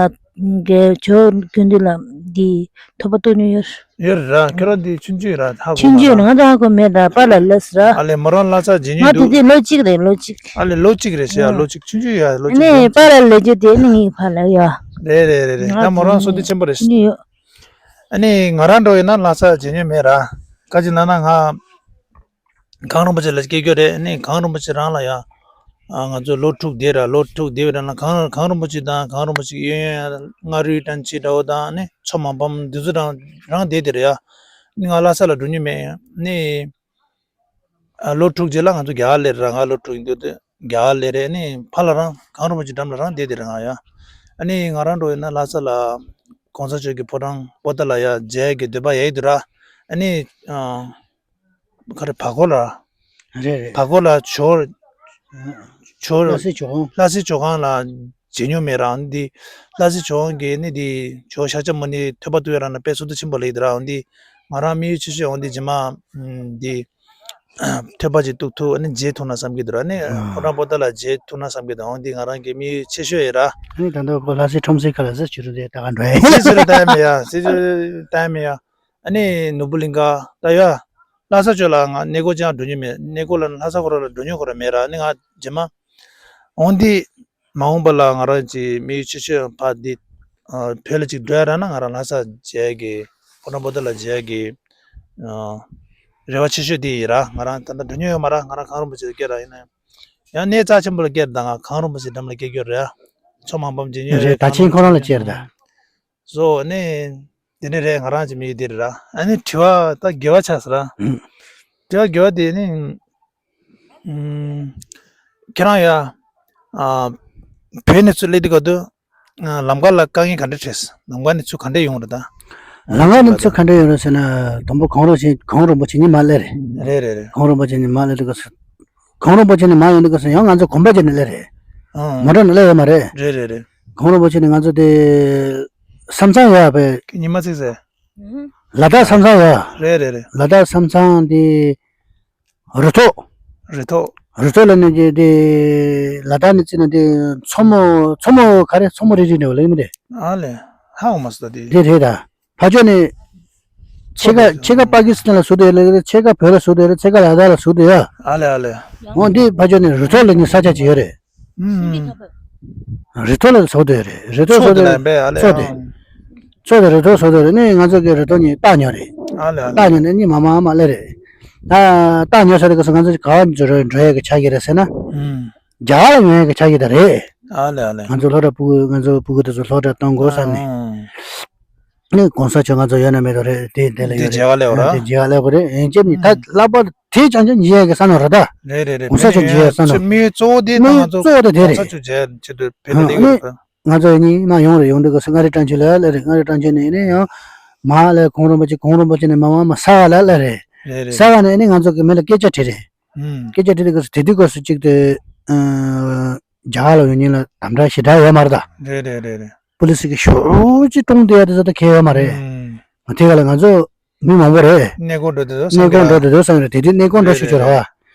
གི་ཇོ་དགོན་འདི་ལ་འདི་ཐོབ་པ་ཐོབ་མྱོང་ཡོད། ཡོད་ར་ཁྱེད་རང་འདི་ཆུང་ཆུང་ར་ཧ་གོ་ཆུང་ཆུང་མ་ར། ང་ད་ཧ་གོ་མེད་ད་པཱ་ལགས་ལགས་སུ་ར། ཨ་ལེ་མོ་རང་ལྷ་ས་མཇལ་མྱོང་ང་དེ་འདུག་དུས་ལོ་གཅིག་རེད་ལོ་གཅིག་ཨ་ལེ་ལོ་གཅིག་རེད་ཤི་ཡ། ཨ། ལོ་གཅིག་ཆུང་ཆུང་ཡ་ལོ་གཅིག་ནས་ལོ་པཱ་གཅིག་ལགས་ལས་རྒྱུ་དེ་ནི་ངའི་ཕ་ལ་ཡ། རེད་རེད་རེད་རེད། ད་མོ་རང་བསོད་བདེ་ཆེན་པོ་རེད། ནི་ཡོད། ཨ་ནི་ང་རང་འགྲོ་ཡིན་ན་ལྷ་ས་མཇལ་མྱོང་མེད་ར། ག་ཅི་ན་ན་ང་གངས་རིན་པོ་ཆེ་ལ་སྐྱེས་རྒྱུ་རེད། ཨ་ནི་གངས་རིན་པོ་ཆེ་རང་ལ་ཡ། ཨ་ང་ཚོ་ལོ་དྲུག་བསྡད་ར་ལོ་དྲུག་བསྡད་པའི་རང་ལ་གངས་གངས་རིན་པོ་ཆེ་དང་གངས་རིན་པོ་ཆེ་གི་གཡས་གཡོན་ཡ་མངའ་རིས་བཀྲ་ཤིས་འདྲ་བོ་དང་ཨ་ནི་མཚོ་མ་ཕམ་འདི་ཚོ་རང་རང་བསྡད་དེ་རེད་ཡ། ཨ་ནི་ང་ལྷ་ས་ལ་འགྲོ་མྱོང་མེད་ཡ། ཨ་ནི། ཨ་ལོ་དྲུག་རྗེས་ལ་ང་ཚོ་རྒྱ་གར་སླེབས་ར། ང་ལོ་དྲུག་ཡིན་དུས་དུས་རྒྱ་གར་སླེབས་རེད། ཨ་ནི་ཕ་ལ་རང་གངས་རིན་པོ་ཆེ་འགྲམ་ལ་རང་བསྡད་དེ་རེད་ང་ཡ། ཨ་ནི་ང་རང་འགྲོ་ཡིན་ན་ལྷ་ས་ལ་གོང་ས་མཆོག་གི་ཕོ་བྲང་པོ་ཏཱ་ལ་ཡ་མཇལ་གི་འདོད་པ་ཡོད་དུས་ར། ཨ་ནི་ཨ་ག་རེ་བར་སྐོར་ལ། རེད་རེད། བར་སྐོར་ལ་ཇོ་ཇོ་ལྷ་སའི་ཇོ་ཁང་། ལྷ་སའི་ཇོ་ཁང་ལ་མཇལ་མྱོང་མེད་ར། ཨ་ནི་འདི་ལྷ་སའི་ཇོ་ཁང་གི་ནི་འདི་ཇོ་བོ་ཤཱཀྱ་མུ་ནེ་ཐོད་པ་གཏུབ་ཡ་ར་ན་དཔེ་བསོད་བདེ་ཆེན་པོ་ལེགས་དུས་ར། ཨ་ནི་འདི་ང་རང་དམིགས་ཡུལ་ཆེ་ཤོས་ཨ་ནི་འདི་རྗེས་མ་ཨ་འདི། ཐོད་པ་ཅིག་གཏུབ་ཐུབ་ཨ་ནི་མཇལ་ཐུབ་ན་བསམ་གྱི་འདུག་ར། ཨ་ནི་ཨ་ཕོ་བྲང་པོ་ཏཱ་ལ་མཇལ་ཐུབ་ན་བསམ་གྱི་འདུག་འོ་འདི་ང་རང་གི་དམིགས་ཡུལ་ཆེ་ཤོས་ཡིན་ར། ཨ་ནི་ད་ལྟ་ཁོ་ལྷ་སའི་ཁྲོམ་སའི་ཁ་ལ་ཟེར་བྱུ་རུ་དེ་ད་ག་འགྲོ་ཡ་ཡིན། ཟེར་ཟེར་ལྟ་ཡ་མེད་ཡ། ཟེར་ཟེར་ལྟ་ཡ་མེད་ཡ། ཨ་ནི་ནོར་བུ་གླིང་ག་ད་ཡ། ལྷ་ས་ཕྱོགས་ལ་ང་གནས་སྐོར་ཅང་འགྲོ་མྱོང་མེད། གནས་སྐོར་ལ་ལྷ་ས་ཁོ་ར་ལ་འགྲོ་མྱོང་ཁོ་ར་མེད་ར། ཨ་ནི་ང་རྗེས་མ་འོ་འདི། མ་འོངས་པ་ལ་ང་རང་གི་དམིགས་ཡུལ་ཆེ་ཤོས་ཕ་འདི། ཨ་བོད་ལ་ཅིག་འགྲོ་ཡ་རག་ན་ང་རང་ལྷ་ས་མཇལ་གི། ཕོ་བྲང་པོ་ཏཱ་ལ་མཇལ་གི། ཨ་རེ་བ་ཆེ་ཤོས་འདི་ཡིན་ར། ང་རང་ད་ལྟ་འགྲོ་མྱོང་ཡོད་མ་ར། ང་རང་གངས་རིན་པོ་ཆེ་ལ་སྐྱེས་ར་ཡིན་ན་ཡང་། ཡང་གནས་རྩ་ཆེན་པོ་ལ་སྐྱེས་ར། ད་ང་གངས་རིན་པོ་ཆེ་འགྲམ་ལ་སྐྱེས་རྒྱུ་རེད། མཚོ་མ་ཕམ་མཇལ་མྱོང་རེད། རེད། ད་ཕྱིན་ཁོ་རང་ལ་སྐྱེས་ར་ད། སོ་ནི། འདི་ནི་རེད། ང་རང་གི་དམིགས་ཡུལ་འདི་རེད་ར། ཨ་ནི་དྲི་བ་ད་དགེ་བ་ཆགས་སོང་ར། ཨུམ། དྲི་བ་དགེ་བ་དེ་ནི། ཨུམ། ཁྱེད་རང་ཡ། ཨ། བོད་ནས་ཚུར་སླེབས་དུས་སྐབས་དུ། ཨ། ལམ་ཁ་ལ་དཀའ་ངལ་ག་འདྲ་འཕྲད་སོང་། ལམ་ཁ་ནས་ཚུར་ག་འདྲ་ཡོང་རེད་ད། ལམ་ཁ་ནས་ཚུར་ག་འདྲ་ཡོང་རེད་ཟེར་ན། དང་པོ་གངས་རིན་ཆེན་གངས་རིན་པོ་ཆེ་ཉི་མ་སླེབས་རེད། རེད་རེད་རེད། གངས་རིན་པོ་ཆེ་ཉི་མ་སླེབས་དུས་སྐབས་སུ། གངས་རིན་པོ་ཆེ་ནས་མར་ཡོང་དུས་སྐབས་སུ་ཡང་ང་ཚོ་གོམ་པ་བརྒྱབ་ནས་སླེབས་རེད། ཨང་། མོ་ཊ་ནས་སླེབས་ཡོད་མ་རེད། རེད་རེད་རེད། གངས་རིན་པོ་ཆེ་ནས་ང་ཚོ་དེ་བསམ་ཚང་ཡོད་པས། ཉི་མ་ཚིག་ཟེར། ལ་དྭགས་བསམ་ཚང་ཡོད། རེད་རེད་རེད། ལ་དྭགས་བསམ་ཚང་དེ་རུ་ཐོག་རུ་ཐོག་རུ་ཐོག་ལ་ནི་དེ་དེ་ལ་དྭགས་ནས་བརྩིས་ན་དེ་མཚོ་མོ་མཚོ་མོ་ག་རེ་མཚོ་མོ་རིལ་རིལ་འདྲ་བོ་ལབ་ཀྱི་མི་འདུག་ཨ་ལས། ཧ་གོ་མ་སོང་ད་དེ། དེ་རེད་ད། ཕར་ཕྱོགས་ནས་ཕྱེད་ཀ་ཕྱེད་ཀ་པ་ཀི་སི་ཐན་ལ་ཟུག་བསྡད་ཡོད་ལ། ཕྱེད་ཀ་བོད་ལ་ཟུག་བསྡད་ཡོད་རེད། ཕྱེད་ཀ་ལ་དྭགས་ལ་ཟུག་བསྡད་ཡོད། ཨ་ལས་ཨ་ལས། འོ་འདི་ཕར་ཕྱོགས་ནས་རུ་ཐོག་ལ་ནི་ས་ཆ་ཅིག་ཡོད་རེད། ཨུམ། རུ་ཐོག་ལ་ཟུག་བསྡད་ཡོད་རེད། རུ་ཐོག་ཟུག་བསྡད་ཡོད་རེད། མཚོ་དེ་ལ་ཡིན་པས་ཨ་ལས། མཚོ་དེ། ཨང་། མཚོ་དེ་རུ་ཐོག་ཟུག་བསྡད་ཡོད་རེད། ནི་ང་ཚོ་གི་རུ་ཐོག་ནས་སྟག་ཉོ་རེད། ཨ་ལས་ཨ་ལས། སྟག་ཉོ་ནས་ནི་མ་མ་མ་སླེབས་རེད། ད་སྟག་ཉོ་ས་དེ་ག་སོ་ང་ཚོ་ག་བ་འགྲོ་འགྲོ་ཡས་ཀྱི་ཆགས་ཀྱི་རེད་ཟེར་ན། ཨུམ། རྒྱ་གར་ལ་ཡོང་ཡག་གི་ཆ་ཡོད་ད་རེད། ཨ་ལེ་ཨ་ལེ། ང་ཚོ་སློབ་གྲྭ་ཕྲུ་གུ་ང་ཚོ་ཕྲུ་གུ་དེ་ཚོ་སློབ་གྲྭ་གཏོང་དགོས་བསམ་ནས། ཨ། ནི་གོང་ས་མཆོག་ང་ཚོ་ཡོད་ན་མེད་དོ་རེད། དེ་དེ་ལ་འདི་ཡོད་རེད། མཇལ་ཁ་སླེབས་པ་ར། དེ་མཇལ་ཁ་སླེབས་པ་རེད། ཡིན་གཅིག་མིན་གཅིག་ད་ལྷག་པར་དུ་དེ་རྐྱང་རྐྱང་མཇལ་ཡག་གི་བསམ་བློ་རེད་ད། རེད་རེད་རེད། གོང་ས་མཆོག་མཇལ་ཡག་བསམ་བློ། དམིགས་ཡུལ་གཙོ་བོ་དེ་ད་དམིགས་ཡུལ་ང་ཚོ་གཙོ་བོ་དེ་དེ་རེད། གོང་ས་མཆོག་མཇལ་ཡག་ཆེད་དུ་ཕེབས་ཨ་ནི་སླེབས་ཡོད་རེད། ང་ཚོ་ཡིན་གཉིས་མ་ཡོང་རེད། ཡོང་དུས་སྐབས་སུ་མངའ་རིས་བཀྲ་ཤིས་ལགས་སླེབས་རེད། མངའ་རིས་བཀྲ་ཤིས་ནས་ནི་ཡང་མ་ལ་གོང་རིན་པོ་ཆེ་གོང་རིན་པོ་ཆེ་ནས་མ་མ་མ་ས་ག་ལ་སླེབས་རེད། རེད་རེད། ས་ག་ནས་ནི་ང་ཚོ་གི་མི་ལ་སྐད་ཆ་དྲིས་རེད། ཨུམ། སྐད་ཆ་དྲིས་དུས་སྐབས་སུ་དེ་དུས་སྐབས་སུ་གཅིག་དེ་ཨ་རྒྱ་གར་ལ་ཡོང་མཁན་ལ་དམ་དྲག་ཞེ་དྲག་ཡོད་མ་རེད་ད། རེད་རེད་རེད་རེད། པུ་ལི་སི་གི་ཞོ་ཅིག་གཏོང་བསྡད་ཡ་དེ་ཚོ་ད་གལ་ཡོད་མ་རེད། ཨུམ། དེ་ག་ལ་ང་ཚོ་མི་མང་པོ་རེད། གནས་སྐོར་འགྲོ་དེ་ཚོ་གནས་སྐོར་འགྲོ་དེ་ཚོ་བསམ་རེད། དེ་དུས་གནས་སྐོར་འགྲོ་རེད་ཤོད་ཆོག་རེད་རེད།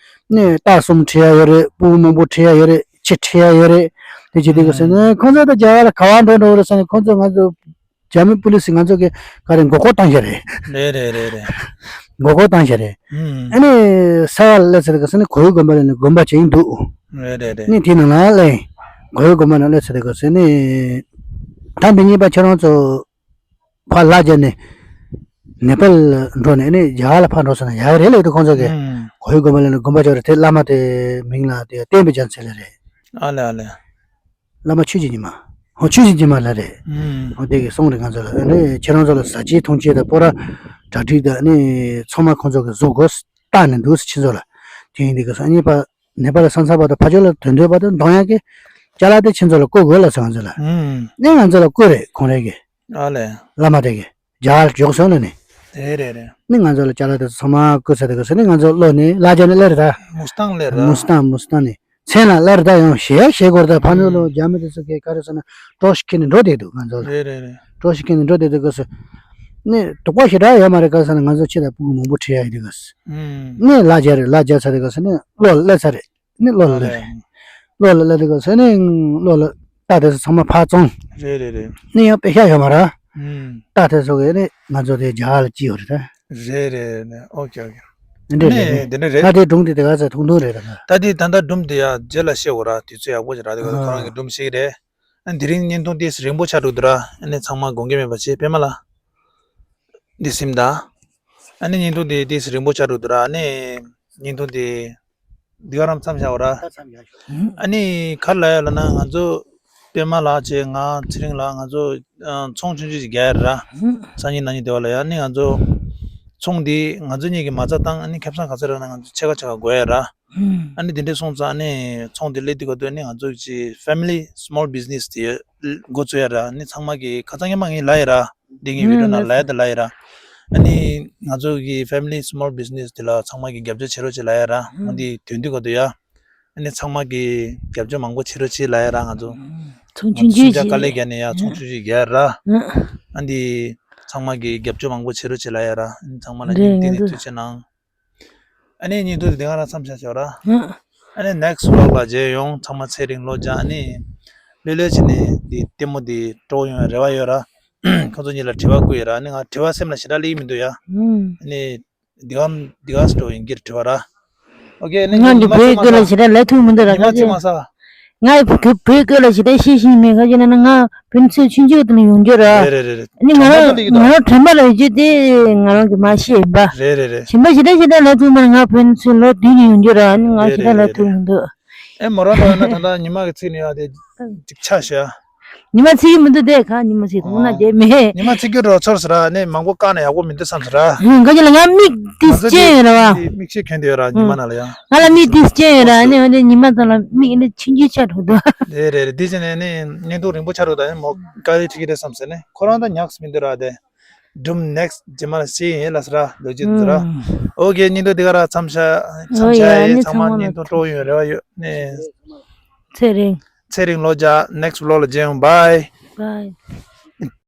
བ། ནས་རྟགས་གསུམ་ཁྲིད་ཡ་ཡོད་རེད། སྤུ་གུ་མང་པོ་ཁྲིད་ཡ་ཡོད་རེད། ཁྱི་ཁྲིད་ཡ་ཡོད་རེད། དེ་བྱེད་དུས་སྐབས་སུ་ནི་ཁོང་ཚོ་ད་རྒྱ་གར་ལ་ག་བ་འགྲོ་འགྲོ་རེད་ཟེར་ནས་ཁོང་ཚོ་ང་ཚོ་རྒྱ་མི་པུ་ལི་སི་ང་ཚོ་གི་ག་རེ་མགོ་སྐོར་བཏང་བཞག་རེད། རེད་རེད་རེད་རེད། མགོ་སྐོར་བཏང་བཞག་རེད། ཨུམ། ཨ་ནི་ས་ག་ལ་སླེབས་ཚར་དུས་སྐབས་སུ་ནི་གོ་ཡུ་དགོན་པ་ལ་ནི་དགོན་པ་ཅིག་འདུག་རེད་རེད་རེད། ནི་དེ་ནང་ལ་སླེབས། གོ་ཡུ་དགོན་པ་ནང་སླེབས་ཚར་དུས་སྐབས་སུ་ནི་ད་འདི་གཉིས་པ་ཁྱེད་རང་ཚོ་ཕར་ལ་རྒྱ་ནས་ནེ་པལ་འགྲོ་ནས་ནི་རྒྱ་གར་ལ་ཕར་འགྲོ་ས་ན་ཡག་རེད་ལབ་འདུག་ཁོང་ཚོ་གིས། ཨུམ། གོ་ཡུ་དགོན་པ་ལ་ནི་དགོན་པ་ཅིག་རེད། དེ་བླ་མ་དེ་མིང་ལ་དེ་བསྟན་པའི་རྒྱ་མཚོ་ལབ་རེད། ཨ་ལེ་ཨ་ལེ། བླ་མ་ཆོས་ཀྱི་ཉི་མ། ཧོ་ཆོས་ཀྱི་ཉི་མ་ལབ་རེད། ཨུམ། ཧོ་དེ་གི་གསུང་རེད། ང་ཚོ་ལ་ཨ་ནི་ཁྱེད་རང་ཚོ་ལ་ཟ་ཆས་འཐུང་ཆས་དང་སྤོ་ར་གྲ་སྒྲིག་དང་ཨ་ནི་ཚང་མ་ཁོང་ཚོ་གིས་བཟོ་དགོས་བཏང་ནས་འདུག་ཟེར། ཁྱེད་ཚོ་ལ་དེ་ཡིན་དུས་སྐབས་སུ་ཨ་ནི་ཕ་ནེ་པ་ལ་ས་མཚམས་བར་དུ་ཕར་ཕྱོགས་ལ་དོན་དོན་བར་དུ་འདོང་ཡག་གི་ཅ་ལག་དེ་ཁྱེད་ཚོ་ལ་བསྐུར་དགོས་ལབ་སོང་ང་ཚོ་ལ། ཨུམ། ནི་ང་ཚོ་ལ་བསྐུར་རེད་ཁོང་རང་གིས། ཨ་ལེ། བླ་མ་དེ་གིས། རྒྱ་གར་འཇོག་སོང་ལ་ནི། རེད་རེད་རེད། ནི་ང་ཚོ་ལ་ཅ་ལག་དེ་ཚོ་ཚང་མ་བསྐུར་ཚར་དུས་སྐབས་སུ་ནི་ང་ཚོ་བློ་ནི་ལ་རྒྱ་ནས་སླེབས་རེད་ད། མུ་སི་ཏང་སླེབས་ར། མུ་སི་ཏང་མུ་སི་ཏང་ནི། མཚན་ལ་སླེབས་རེད་ད། ཡང་ཞེ་ཞེ་དགོས་རེད་ད། ཕ་ནུ་ལོ་རྒྱ་མི་དེ་ཚོ་གིས་ག་རེ་ཟེར་ན་གྲོ་ཞིག་ཁྱེར་ནས་འགྲོ་བསྡད་འདུག་ང་ཚོ་ལ། རེད་རེད་རེད། གྲོ་ཞིག་ཁྱེར་ནས་འགྲོ་བསྡད་དུས་སྐབས་སུ། ནི་དོགས་པ་ཞེ་དྲག་ཡོད་མ་རེད། ག་རེ་ཟེར་ན་ང་ཚོ་ཆེད་དུ་སྤུ་གུ་མང་པོ་ཁྲིད་ཡ་ཡོད་དུས་སྐབས་སུ། ཨུམ། ནི་ལ་རྒྱ་རེད། ལ་རྒྱ་ཚར་དུས་སྐབས་སུ་ནི་བློ་ལ་སླེབས་ཚར་རེད། ནི་བློ་ལ་ཨ་ལེ། བློ་ལ་སླེབས་དུས་སྐབས་སུ་ནི་བློ་ལ་རྟགས་དེ་ཚོ་ཚང་མ་ཕར་བཙོང་། རེད་རེད་རེད། ནི་ཡང་དཔེ་ཤ་ཡོད་མ་རེད། ཨུམ། རྟགས་དེ་ཚོ་གིས་ནི་ང་ཚོ་དེ་རྒྱ་གར་ལ་སྐྱེལ་ཡོད་རེད་ད། རེད་རེད་ནི། ཨོ་ཁེ་ཨོ་ཁེ། འདི་འདྲ་རེད། ནི་དེ་འདྲ་རེད། ད་དེ་སྒྲུང་དེ་དེ་ག་ཚོད་ཐུང་ཐུང་རེད་ད། ད་དེ་ད་ལྟ་སྒྲུང་དེ་ཡ་རྗེས་ལ་བཤད་དགོས་ར། དུས་ཚོད་ཡག་པོ་ཞིག་རག་དུས་ཁོ་རང་གི་སྒྲུང་བཤད་ཀྱི་རེད། ཨ་དེ་རིང་བརྙན་ཐུང་དེ་རིང་པོ་ཆགས་འགྲོ་འདུག་ར། ཨ་ནི་ཚང་མ་དགོངས་འགལ་མེད་པ་བྱེད། པད་མ་ལགས། འདི་སིམ་ད། ཨ་ནི་བརྙན་ཐུང་དེ་དེ་རིང་པོ་ཆགས་འགྲོ་འདུག་ར། ཨ་ནི་བརྙན་ཐུང་དེ་འདི་ག་རང་མཚམས་བཞག་འོ་ར། ཨ་ནི་ག་རེ་ལབ་ཡ་ལབ་ན་ང་ཚོ་པད་མ་ལགས་བྱས་ང་ཚེ་རིང་ལགས་ང་ཚོ་ཨ་ཚོང་ཆུང་ཆུང་ཞིག་རྒྱག་ཡ་ར། སང་ཉིན་གནངས་ཉིན་དེ་བ་ལ་ཡ། ཨ་ནི་ང་ཚོ་ཚོང་འདི་ང་ཚོ་གཉིས་ཀྱིས་མ་རྩ་བཏང་། ཨ་ནི་ཁེ་བཟང་ག་ཚོད་རག་ན་ང་ཚོ་ཕྱེད་ཀ་ཕྱེད་ཀ་བགོ་ཡ་ར། ཨ་ནི་དེ་འདྲས་སོང་ཙང་ཨ་ནི་ཚོང་དེ་སླེབས་དུས་ག་དུས་ཨ་ནི་ང་ཚོ་གི་family small business དེ་འགོ་བཙུགས་ཡ་ར། ཨ་ནི་ཚང་མ་གིས་ཁ་སང་ཉི་མ་ངས་ལབ་ཡ་ར། འདི་ངའི་video ནང་ལབ་ཡ་དེ་ལབ་ཡ་ར། ཨ་ནི་ང་ཚོ་གི་family small business དེ་ལ་ཚང་མ་གིས་རྒྱབ་སྐྱོར་བྱེད་རོགས་བྱེད་ལབ་ཡ་ར། ཨ་འདི་དོན་དུས་ག་དུས་ཡ། ཨ་ནི་ཚང་མ་གིས་རྒྱབ་སྐྱོར་མང་པོ་བྱེད་རོགས་བྱེད་ལབ་ཡ་ར། ང་ཚོ་ཚོང་ཆུང་ཆུང་ཞིག་དཀའ་ལས་རྒྱག་ནས་ཡ་ཚོང་ཆུང་ཞིག་རྒྱག་ཡ་ར། ཨ་འདི་ཚང་མ་གིས་རྒྱབ་སྐྱོར་མང་པོ་བྱེད་རོགས་བྱེད་ལབ་ཡ་ར། ཨ་ནི་ཚང་མ་ལ་རེད། སྙིང་ཐིག་ནས་ཐུགས་རྗེ་གནང་། ཨ་ནི་བརྙན་ཐུང་དེ་འདི་ག་རང་མཚམས་བཞག་ཆོག་ར། ཨ་ནི་next vlog ལ་མཇལ་ཡོང་། ཚང་མ་ཚེ་རིང་ལོ་བརྒྱ། ཨ་ནི་ལོས་ལོས་བྱས་ནས་འདི་ལྟད་མོ་འདི་སྤྲོ་ཡོང་བའི་རེ་བ་ཡོད་ར། ཁོ་ཚོ་གཉིས་ལ་དྲི་བ་བསྐུར་ཡོད་ར། ཨ་ནི་ང་དྲི་བ་སེམས་ལ་ཞེ་དྲག་སླེབས་མི་འདུག་ཡ། ཨ་ནི་འདི་ག་འདི་ག་སྤྲོ་ཡིན་གྱི་རེད་དྲི་བ་ར། ཨོ་ཁེ། ཨ་ནི་ང་ཉི་འདི་མ་བོད་གཅིག་མ་སྐད་ལ་ས་ཞེ་དྲག་ལབ་ཐུབ་མི་འདུག་ར། ཉི་མ་གཅིག་མ་ས། ང་བོད་བོད་སྐད་ལ་ཞེ་དྲག་ཤེས་བཞིན་མེད། ག་ཅི་ན་ན་ང་ཕན་ཚུན་ཆུང་ཆུང་དུ་ནས་ཡོང་རྒྱུ་ར། རེད་རེད་རེད་རེད། ཨ་ནི་ང་དྲན་པ་རང་ད་ལེགས་ང་རང་དྲན་པ་ལ་ཡོད་རྒྱུ་དེ་ང་རང་གི་མ་ཤེས་ཡིན་པ། རེད་རེད་རེད། གཞན་པ་ཞེ་དྲག་ཞེ་དྲག་ལབ་ཐུབ་མ་རེད། ང་ཕན་ཚུན་ལོ་བདུན་ནས་ཡོང་རྒྱུ་ར། ཨ་ནི་ང་རེད་ཞེ་དྲག་རེད་ལབ་རེད་ཐུབ་རེད། མི་འདུག་ཨེ་མོ་རང་ད་ཡོད་ན་ད་ལྟ་ཉི་མ་གི་ཚིག་ནས་ཡོད་དེ་ཅིག་ཆ་ཤ། ཉི་མ་ཚིག་གི་མི་འདུག་དེ་ག་ཉི་མ་ཚིག་དུང་ན་བསྡད་མེད། ཉི་མ་ཚིག་གི་རོ་ཚོར་ཟེར་ར། ནས་མང་པོ་བཀག་ན་ཡག་པོ་མི་འདུག་བསམ་ཟེར་ར། ཧུང་ག་ཅི་ལ་ང་མིག་ཏིས་ཅན་ཡོད་ར་བ། མིག་ཤེས་གྱོན་དེ་ཡོད་ར་ཉི་མ་ནང་ལ་ཡང་། ང་ལ་མིག་ཏིས་ཅན་ཡོད་ར། ནས་འོན་ཏེ་ཉི་མ་ཚང་ལ་མིག་ནི་ཆུང་ཆུང་ཆགས་འགྲོ་འདུག་རེད་རེད་རེད། དེ་བྱས་ནས་ནི་བརྙན་ཐུང་རིང་པོ་ཆགས་འགྲོ་ད་ནི་མོ་དཀའ་ལས་ཁྲིད་ཀྱི་རེད་བསམ་ཟེར་ནས་ཁོ་རང་ད་ཉག་མི་འདུག་ར། དེ་སྒྲུང་next རྗེས་མ་ལ་བཤད་ཡིན་ལ་ཟེར་ར། ལོ་རྒྱུས་འདི་ཟེར་ར། ཨོ་ཁེ། བརྙན་ཐུང་འདི་ག་ར་མཚམས་བཞག་མཚམས་བཞག་ཡིན། ཚང་མ་བརྙན་ཐུང་སྤྲོ་ཡོང་རེ་བ་ཡོད་ནས། ཚེ་རིང་། ཚེ་རིང་ལོ་བརྒྱ། next vlog ལ་མཇལ་ཡོང་། Bye. Bye.